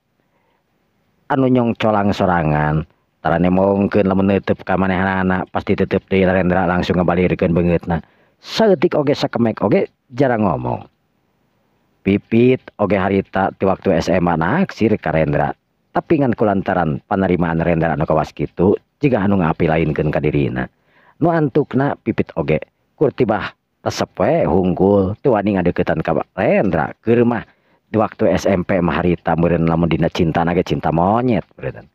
S1: anu nyongcolang sorangan tara nemongkeun lamun neuteub ka manehanana pasti tetep deui Rendra langsung ngabalirkeun beungeutna. Saeutik oge sakemek oge jarang ngomong. Pipit oge harita ti waktu SMA naksir ka Rendra. Tapi ngan kulantaran panerimaan Rendra anu kawas kitu jiga anu ngapi lainkeun ka dirina. Nu antukna Pipit oge kurtibah resep we hungkul teu wani ngadeukeutan ka Rendra. Keur mah di waktu SMP mah harita meureun lamun dina cintana ge cinta monyet meureun.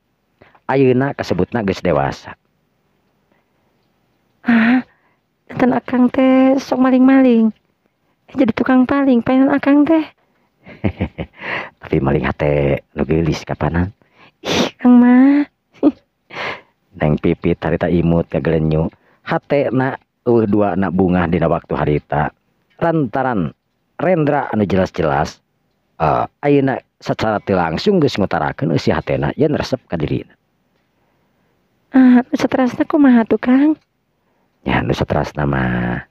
S1: Ayeuna kasebutna geus dewasa.
S2: Ah, janten akang teh sok maling-maling. Jadi tukang paling pengen akang teh.
S1: Tapi maling hate nu geulis kapanan.
S2: Ih, Kang mah.
S1: Neng Pipit harita imut kagelenyu. Hatena eueuh dua na bungah dina waktu harita. Lantaran Rendra anu jelas-jelas ayeuna secara teu langsung geus ngutarakeun eusi hatena yen resep ka dirina.
S2: Ah, nu saterasna kumaha tuh, Kang?
S1: Ya nu saterasna mah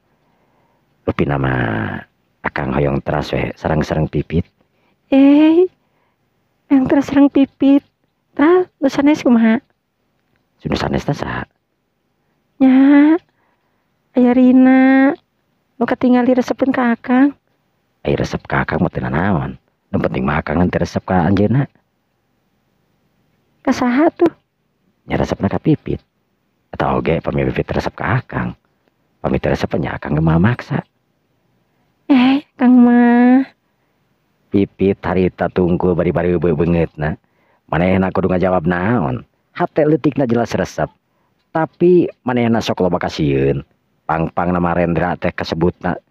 S1: rupina mah akang hoyong teras we sareng-sareng Pipit.
S2: Yang teras sareng Pipit. Tah, nu sanes kumaha?
S1: Nu sanesna saha?
S2: Nya, aya Rina. Nu katingali resepeun ka akang.
S1: Ai resep ka akang mah teu nanaon. Nu penting mah akang teu resep ka anjeunna.
S2: Ka saha tuh?
S1: Nya resepna ka Pipit. Atau oge pami Pipit resep ka akang. Pami teu resep nya akang ge moal maksa.
S2: Kang mah.
S1: Pipit harita tungkul bari-bari beungeutna. Manehna kudu ngajawab naon. Hate leutikna jelas resep. Tapi manehna sok loba kasieun. Pang-pang nama Rendra teh kasebutna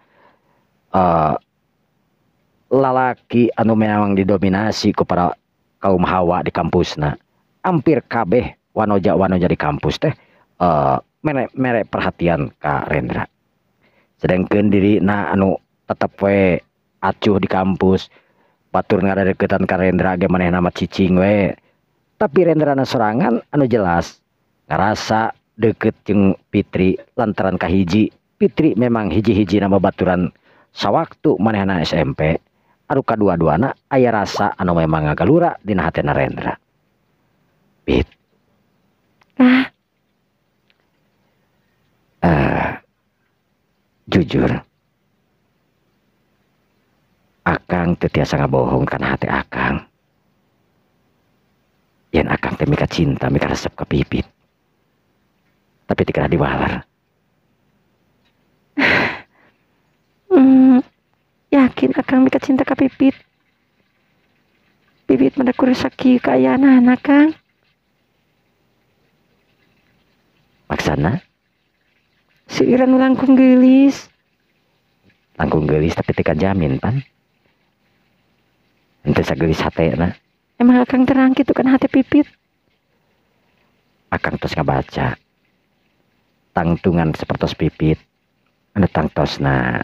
S1: lalaki anu memang didominasi ku para kaum hawa di kampusna. Hampir kabeh wanoja-wanoja di kampus teh mere perhatian ka Rendra. Sedangkeun dirina anu tetep we acuh di kampus, batur ngadadeukeutan ka Rendra ge manehna mah cicing we. Tapi Rendrana sorangan anu jelas ngarasa deukeut jeung Fitri lantaran kahiji Fitri memang hiji-hiji nama baturan sawaktu manehna SMP. Anu kadua-duana aya rasa anu memang ngagalura dina hatena Rendra. Pit.
S2: Ah.
S1: Jujur akang teu tiasa ngabohong kana hate akang. Yen akang teh mika cinta mika resep ka Pipit. Tapi teu kira diwalar.
S2: Yakin akang mika cinta ka Pipit. Pipit mah da kudu sakieu kaayaanana, Kang.
S1: Maksana?
S2: Seueuran nu langkung geulis.
S1: Langkung geulis tapi teu kajamin pan. Henteu sageulis hatena.
S2: Emang akang terang kitu kan hate Pipit?
S1: Akang tos ngabaca. Tangtungan sapertos Pipit. Anu tangtosna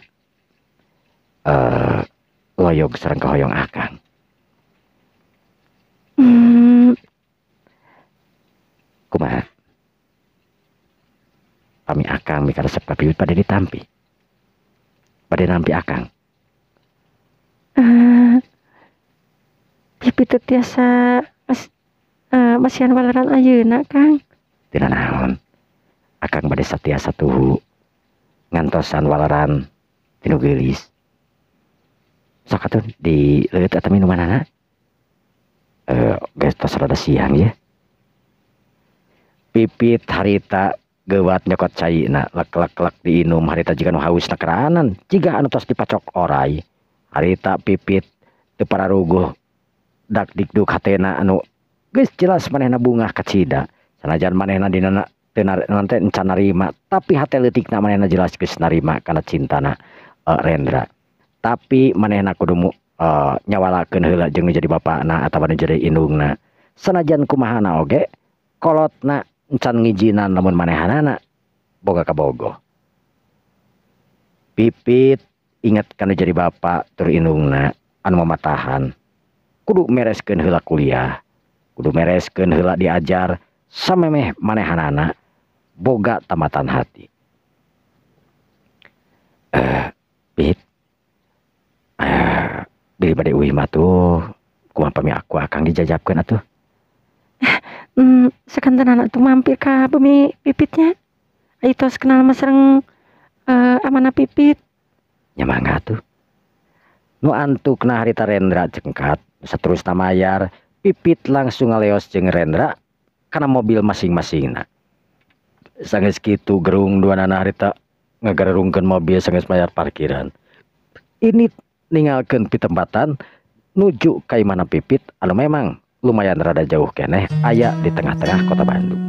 S1: loyog sareng kahoyong akang. Kumaha? Pami akang mika resep ka Pipit bade ditampi. Bade nampi akang.
S2: Pipit teu tiasa masihan waleran ayeuna, Kang.
S1: Teu nanaon. Akang bade satiasa tuhu ngantosan waleran tinu geulis. Sok atuh di leuit eta minumanana. Geus tos rada siang ya. Pipit harita geuwat nyokot caina lek-lek-lek diinum harita jiga nu hausna keranan jiga anu tos dipacok orai. Harita Pipit teu pararuguh dak dikduk hatena anu geus jelas manehna bungah kacida. Sanajan manehna dina teu nanti encan narima, tapi hate leutikna manehna jelas geus narima kana cintana Rendra. Tapi manehna kudu nyawalakeun heula jeung nu jadi bapakna atawa nu jadi indungna. Sanajan kumahana oge kolotna encan ngijinan lamun manehanana boga kabogoh. Pipit inget kana jadi bapak tur indungna anu mamatahan. Kudu mereskeun heula kuliah, kudu mereskeun heula diajar samemeh manehanana Boga tamatan hati. Pit. Bilih bade uih mah tuh kumaha pami aku akang dijajabkeun atuh.
S2: Sakantenan atuh mampir ka bumi Pipitnya. Ayo tos kenal mah sareng amana Pipit.
S1: Nya mangga atuh. Nu antukna harita Rendra cengkat saterusna mayar, Pipit langsung ngaleos jeung Rendra kana mobil masing-masingna. Sanggeus kitu gerung duanana harita ngagarerungkeun mobil sanggeus mayar parkiran. Ini ninggalkeun pitempatan nuju ka imahna Pipit anu memang lumayan rada jauh keneh aya di tengah-tengah kota Bandung.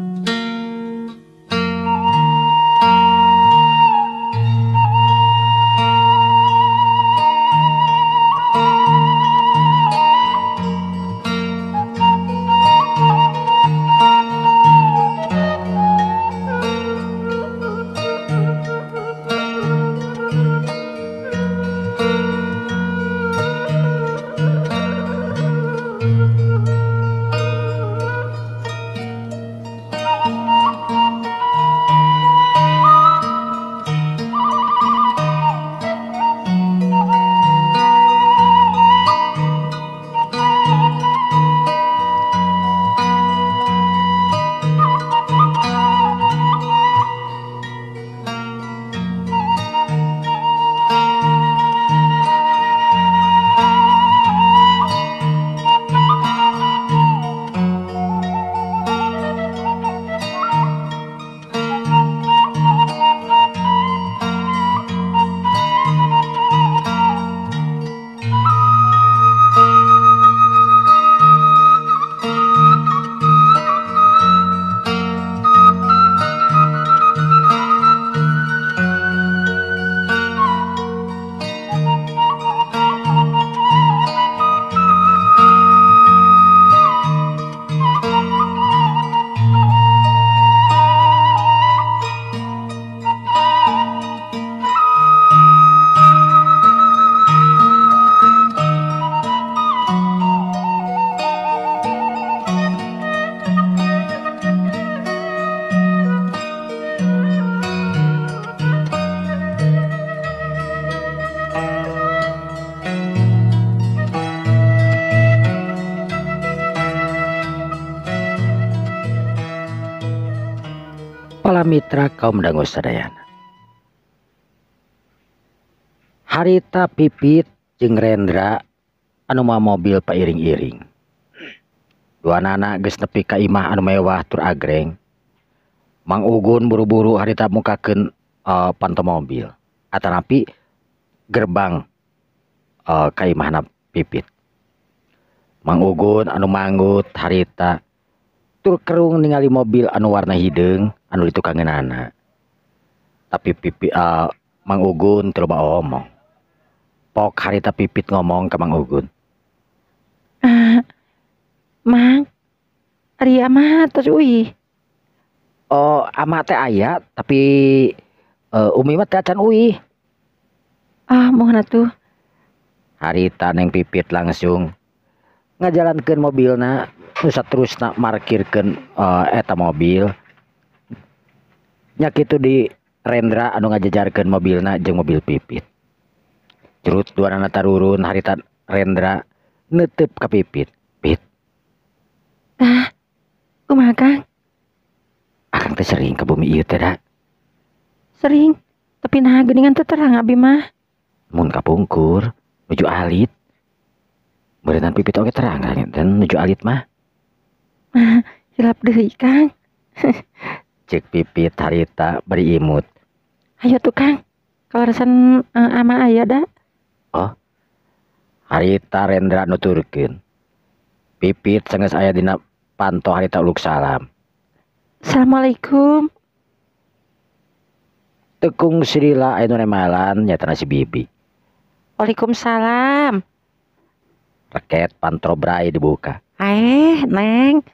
S1: Mitra kaum dangu sadayana. Harita Pipit jeung Rendra anu mawa mobil pairing-iring. Duanana geus nepi ka imah anu mewah tur agreng. Mang Ugun buru-buru harita mukakeun panto mobil atanapi gerbang ka imahna Pipit. Mang Ugun anu manggut harita tur kerung ningali mobil anu warna hideung anu ditukangeunana. Tapi Pipi Mang Ugun teu loba omong. Pok harita Pipit ngomong ke Mang Ugun.
S2: Mang, ari ama tos uih.
S1: Oh, ama teh aya tapi umi mah teh acan uih.
S2: Ah, mohon atuh.
S1: Harita neng Pipit langsung ngajalankeun mobilna, nu saterusna markirkeun eta mobil. Nya kitu di Rendra anu ngajajarkeun mobilna jeung mobil Pipit. Curut duanana tarurun harita Rendra neuteup ka Pipit. Pit.
S2: Tah, kumaha Kang?
S1: Akang teh sering ka bumi ieu teh da.
S2: Sering, tapi naha geuningan teu terang abi mah.
S1: Mun kapungkur nuju alit. Meureunnan Pipit oge terang dan nuju alit mah.
S2: Hilap deui Kang.
S1: Cek Pipit harita bari imut.
S2: Ayo tuh Kang, kaleresan ama aya da.
S1: Oh, harita Rendra nuturkeun. Pipit sanggeus aya dina panto harita uluk salam.
S2: Assalamualaikum.
S1: Tekung sirila aya nu nemalan nyatana si Bibi.
S2: Waalaikumsalam.
S1: Reket pantro brai dibuka.
S2: Neng.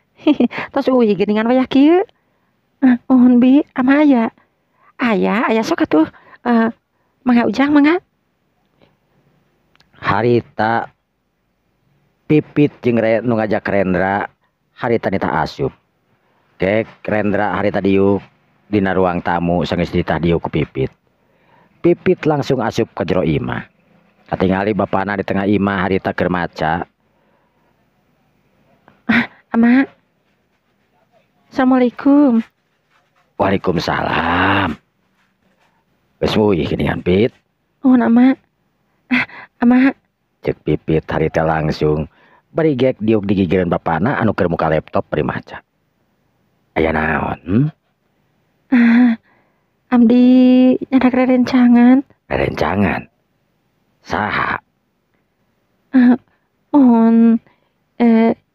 S2: Tos uih geuningan wayah kieu. Mohon bi ama aya. Aya, aya sok atuh. Mangga Ujang mangga.
S1: Harita Pipit jeung nu ngajak Rendra harita nita asup. Kek Rendra harita diuk. dina ruang tamu sanggeus ditah diuk ku Pipit. Pipit langsung asup ka jero imah. Katingali bapana di tengah imah harita keur maca.
S2: Ama. Assalamualaikum.
S1: Waalaikumsalam. Geus muyih geuningan Pit.
S2: Nuhun Ama. Ama.
S1: Cek Pipit harita langsung bari gek diuk di gigireun bapana anu keur muka laptop bari maca. Aya naon?
S2: Abdi nyadak rerencangan.
S1: Rerencangan? Saha?
S2: Mohon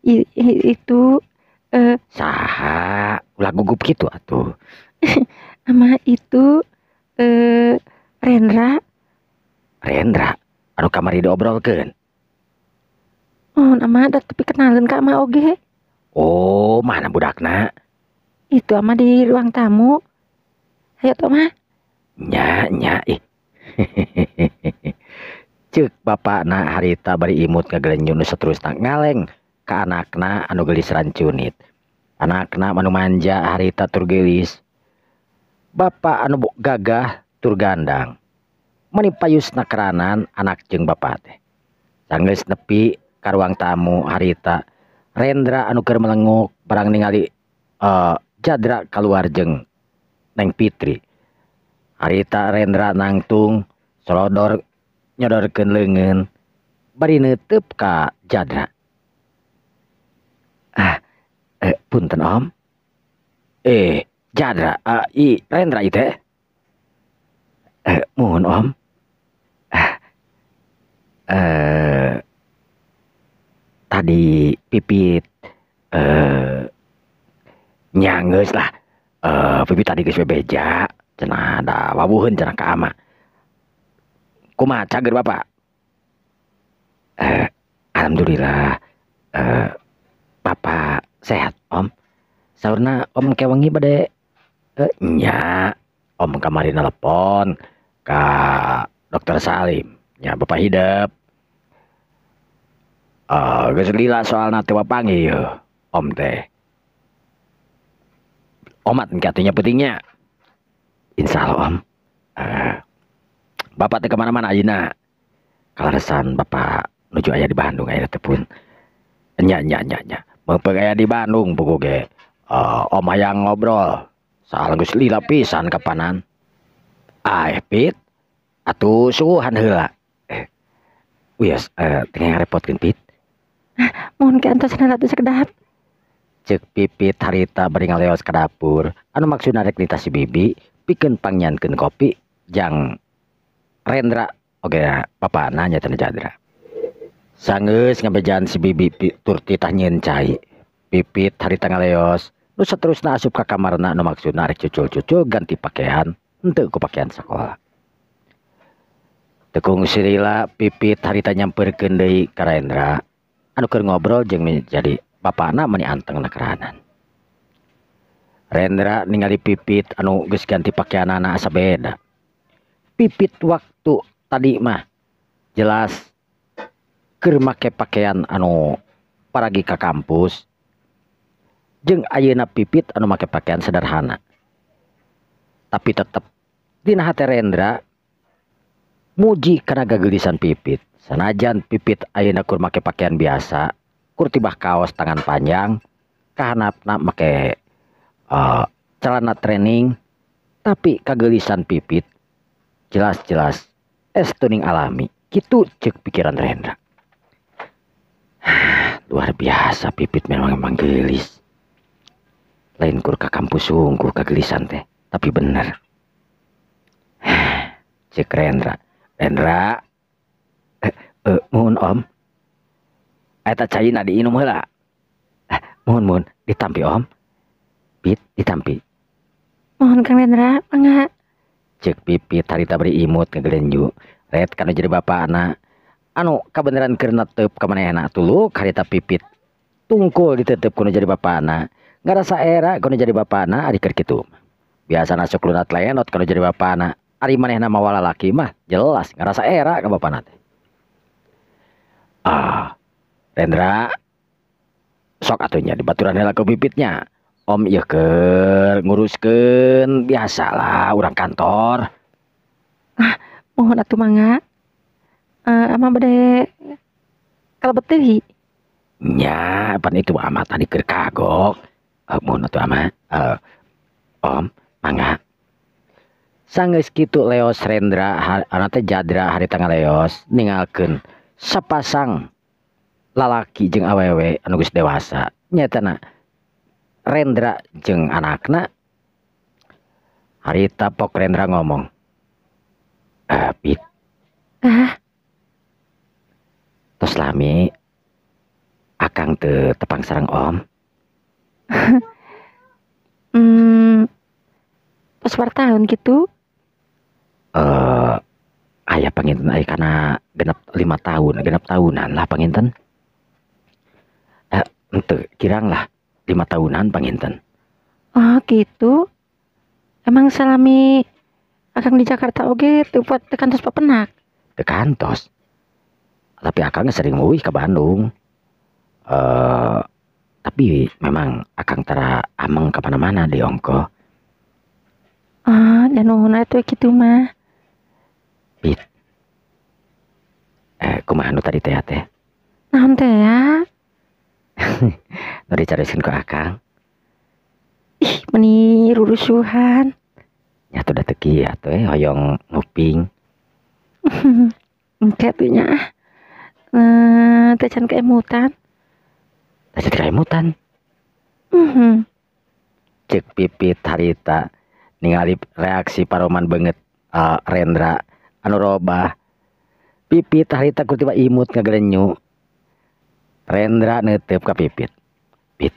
S2: itu
S1: saha? Ulah gugup kitu atuh.
S2: Ama itu Rendra.
S1: Rendra? Anu kamari diobrolkeun?
S2: Mohon Ama da tapi kenalin ka Ama oge.
S1: Oh, mana budakna?
S2: Itu Ama di ruang tamu. Hayo tuh Ama.
S1: Nya nya ih. Ceuk bapakna harita bari imut ngagelenyun nu saterusna ngaleng ka anakna anu geulis rancunit. Anakna anu manja harita tur geulis. Bapak anu gagah tur gandang. Meni payusna keranan anak jeung bapak teh. Sanggeus nepi ka ruang tamu harita Rendra anu keur melenguk barang ningali Jadra kaluar jeung Neng Fitri. Harita Rendra nangtung solodor nyodorkeun leungeun bari neuteup ka Jadra. Punten Om. Jadra, Rendra ieu teh. Muhun Om. Tadi Pipit nya geus lah. Pipit tadi geus bebeja cenah da wawuheun cenah ka ama. Kumaha cager Bapak? Alhamdulillah Bapak sehat Om. Saurna Om kewengi bade nya Om kamari nelepon ka Dokter Salim nya Bapak hidep. Geus lila soalna teu papanggih Om teh. Omat engke atuh nya peutingnya. Insyaallah Om. Bapak teh kemana-mana ayeuna. Kaleresan Bapak nuju aya di Bandung ayeuna teh pun. Nya nya nya nya. Meupeuh aya di Bandung puguh ge. Om hayang ngobrol. Soal geus lila pisan kapanan. Pit. Atuh suguhan heula. Wios teu ngarepotkeun Pit.
S2: Mohon ke antos heula teh sakedap.
S1: Ceuk Pipit harita bari ngaleos ka dapur anu maksudna rek nitah si Bibi pikeun pangnyieunkeun kopi jang Rendra oge bapana nya teh Jadra. Sanggeus ngabejaan si Bibi tur titah nyieun cai. Pipit harita ngaleos nu saterusna asup ka kamarna anu maksudna rek cucul-cucul ganti pakaian henteu ku pakaian sakola. Teu kungsi lila Pipit harita nyamperkeun deui ka Rendra anu keur ngobrol jeung jadi bapana meni anteng na keranan. Rendra ningali Pipit anu geus ganti pakaianana asa beda. Pipit waktu tadi mah jelas keur make pakaian anu paragi ka kampus jeung ayeuna Pipit anu make pakaian sederhana. Tapi tetep dina hate Rendra muji kana gageulisan Pipit. Sanajan Pipit ayeuna keur make pakaian biasa, kur tibah kaos tangan panjang, kahanapna make celana training, tapi kageulisan Pipit jelas-jelas estuning alami. Kitu ceuk pikiran Rendra. Luar biasa Pipit memang emang geulis. Lain kur ka kampus sungguh kageulisan teh, tapi bener. Ceuk Rendra. Rendra, muhun Om. Eta caina diinum heula. Muhun muhun ditampi Om. Pit ditampi.
S2: Mohon Kang Rendra, mangga.
S1: Ceuk Pipit harita bari imut ngagelenju. Ret kana jadi bapana. Anu kabeneran keur netep ka manehna tuluk harita Pipit. Tungkul ditetep kudu jadi bapana. Ngarasa era kudu jadi bapana ari keur kitu. Biasana sok lunat lenot kudu jadi bapana. Ari manehna mawa lalaki mah jelas ngarasa era ka bapana teh. Rendra sok atuh nya dibaturan heula ku Pipitnya. Om ieu keur nguruskeun biasalah urang kantor.
S2: Ah, mohon atuh mangga. Ama bade kalebet deui.
S1: Nya, pan itu ama tadi keur kagok. Mohon atuh ama. Om, mangga. Sanggeus kitu leos Rendra anu teh Jadra harita ngaleos ninggalkeun sapasang lalaki jeung awewe anu geus dewasa. Nyaetana Rendra jeung anakna. Harita pok Rendra ngomong, Pit.
S2: Ah.
S1: Tos lami akang teu tepang sareng Om.
S2: Tos sabaraha tahun kitu?
S1: Aya panginten aya kana genep 5 tahun, genep tahunan lah panginten. Henteu kirang lah 5 tahunan panginten.
S2: Oh gitu. Emang salami akang di Jakarta oge teu teu kantos papenak?
S1: Teu kantos. Tapi akang sering uih ke Bandung. Tapi memang akang tara ameng ka mana-mana di ongko.
S2: Ah, da nuhun atuh kitu mah.
S1: Pit. Kumaha nu tadi teh teh?
S2: Naon teh ya?
S1: Nu dicarioskeun ku akang.
S2: Ih, meni rurusuhan.
S1: Nya atuh da teu kieu atuh hoyong nguping.
S2: Engke atuh nya. Teh can keemutan.
S1: Teh can keemutan. Cek Pipit harita ningali reaksi paroman beungeut Rendra anu robah. Pipit harita ku tiba imut ngagelenyu. Rendra neuteup ka Pipit. Pit,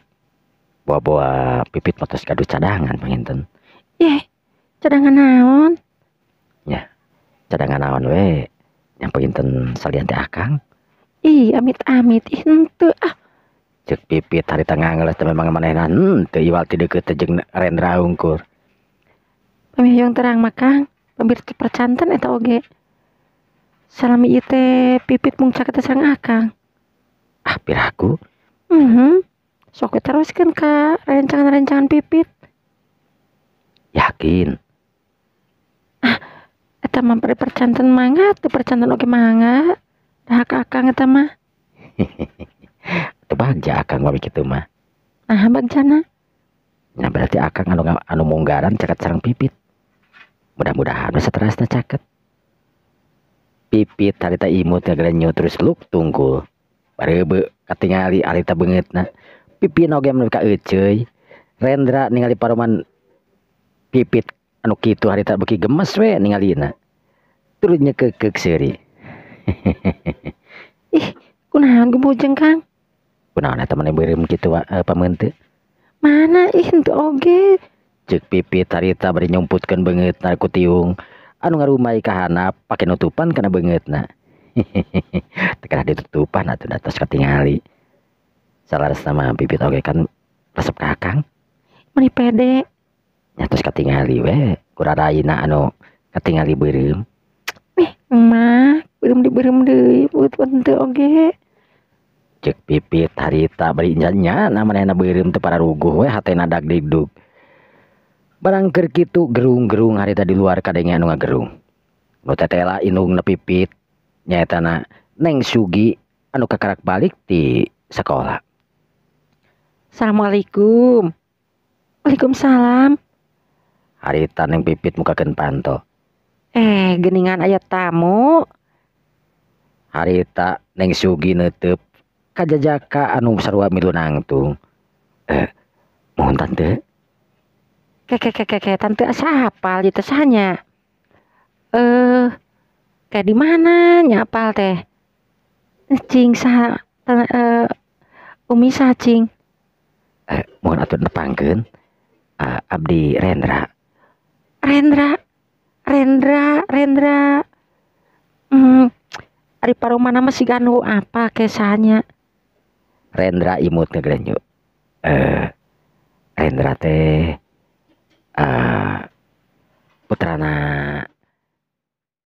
S1: bawa-bawa Pipit mah tos gaduh cadangan panginten.
S2: Yeh, cadangan naon?
S1: Nya, cadangan naon we? Yang panginten salian teh akang.
S2: Ih, amit-amit, ih henteu ah.
S1: Cek Pipit harita ngangeles teh memang manehna henteu iwal ti deukeut teh jeung Rendra hungkur.
S2: Pami hoyong terang mah Kang, pambir teu percanten eta oge. Salami ieu teh Pipit mung caket teh sareng akang.
S1: Ah, piraku.
S2: Sok we teruskeun ka rencangan-rencangan Pipit.
S1: Yakin.
S2: Ah, eta mah bari percanten mangga, teu percanten oge mangga. Dah ka akang eta mah.
S1: Teu bagja akang mah kitu mah.
S2: Nah, bagjana.
S1: Nah, berarti akang anu munggaran caket sareng Pipit. Mudah-mudahan we saterasna caket. Pipit harita imut ngagelenyu terus luk tungkul. Bareubeuh katingali harita beungeutna. Pipit oge mun ka euceuy. Rendra ningali paroman Pipit anu kitu harita beuki gemes we ningalina. Turut nyekekeuk seuri.
S2: Ih, kunaon gumujeng Kang?
S1: Kunaon eta maneh beureum kitu pameunteut?
S2: Mana ih henteu oge.
S1: Ceuk Pipit harita bari nyumputkeun beungeutna ku tiung anu ngarumai ka handap pake nutupan kana beungeutna. Teu kana ditutupan atuh da tos katingali. Salaresna mah Pipit oge kan resep ka akang.
S2: Meuni pede.
S1: Nya tos katingali we ku raraina anu katingali beureum.
S2: Ih, mah beureum dibeureum deui beut henteu oge.
S1: Ceuk Pipit harita bari nya manehna beureum teu pararuguh we hatena dagdigdug. Barang keur kitu gerung-gerung harita di luar kadenge anu ngagerung. Nu tetela indungna Pipit nyaetana Neng Sugi anu kakarak balik ti sakola.
S2: Assalamualaikum. Waalaikumsalam.
S1: Harita Neng Pipit mukakeun panto.
S2: Geningan aya tamu.
S1: Harita Neng Sugi neuteub ka jajaka anu sarua milu nangtung. Mohon tante.
S2: Keke tante asa hafal ieu teh saha nya? Kayak di mana nya apal teh? Cing saha Umi saha cing?
S1: Mohon atuh nepangkeun. Abdi Rendra.
S2: Rendra. Rendra. Ari paromana mah siga anu apa ke sahanya?
S1: Rendra imut ngegrenyu. Rendra teh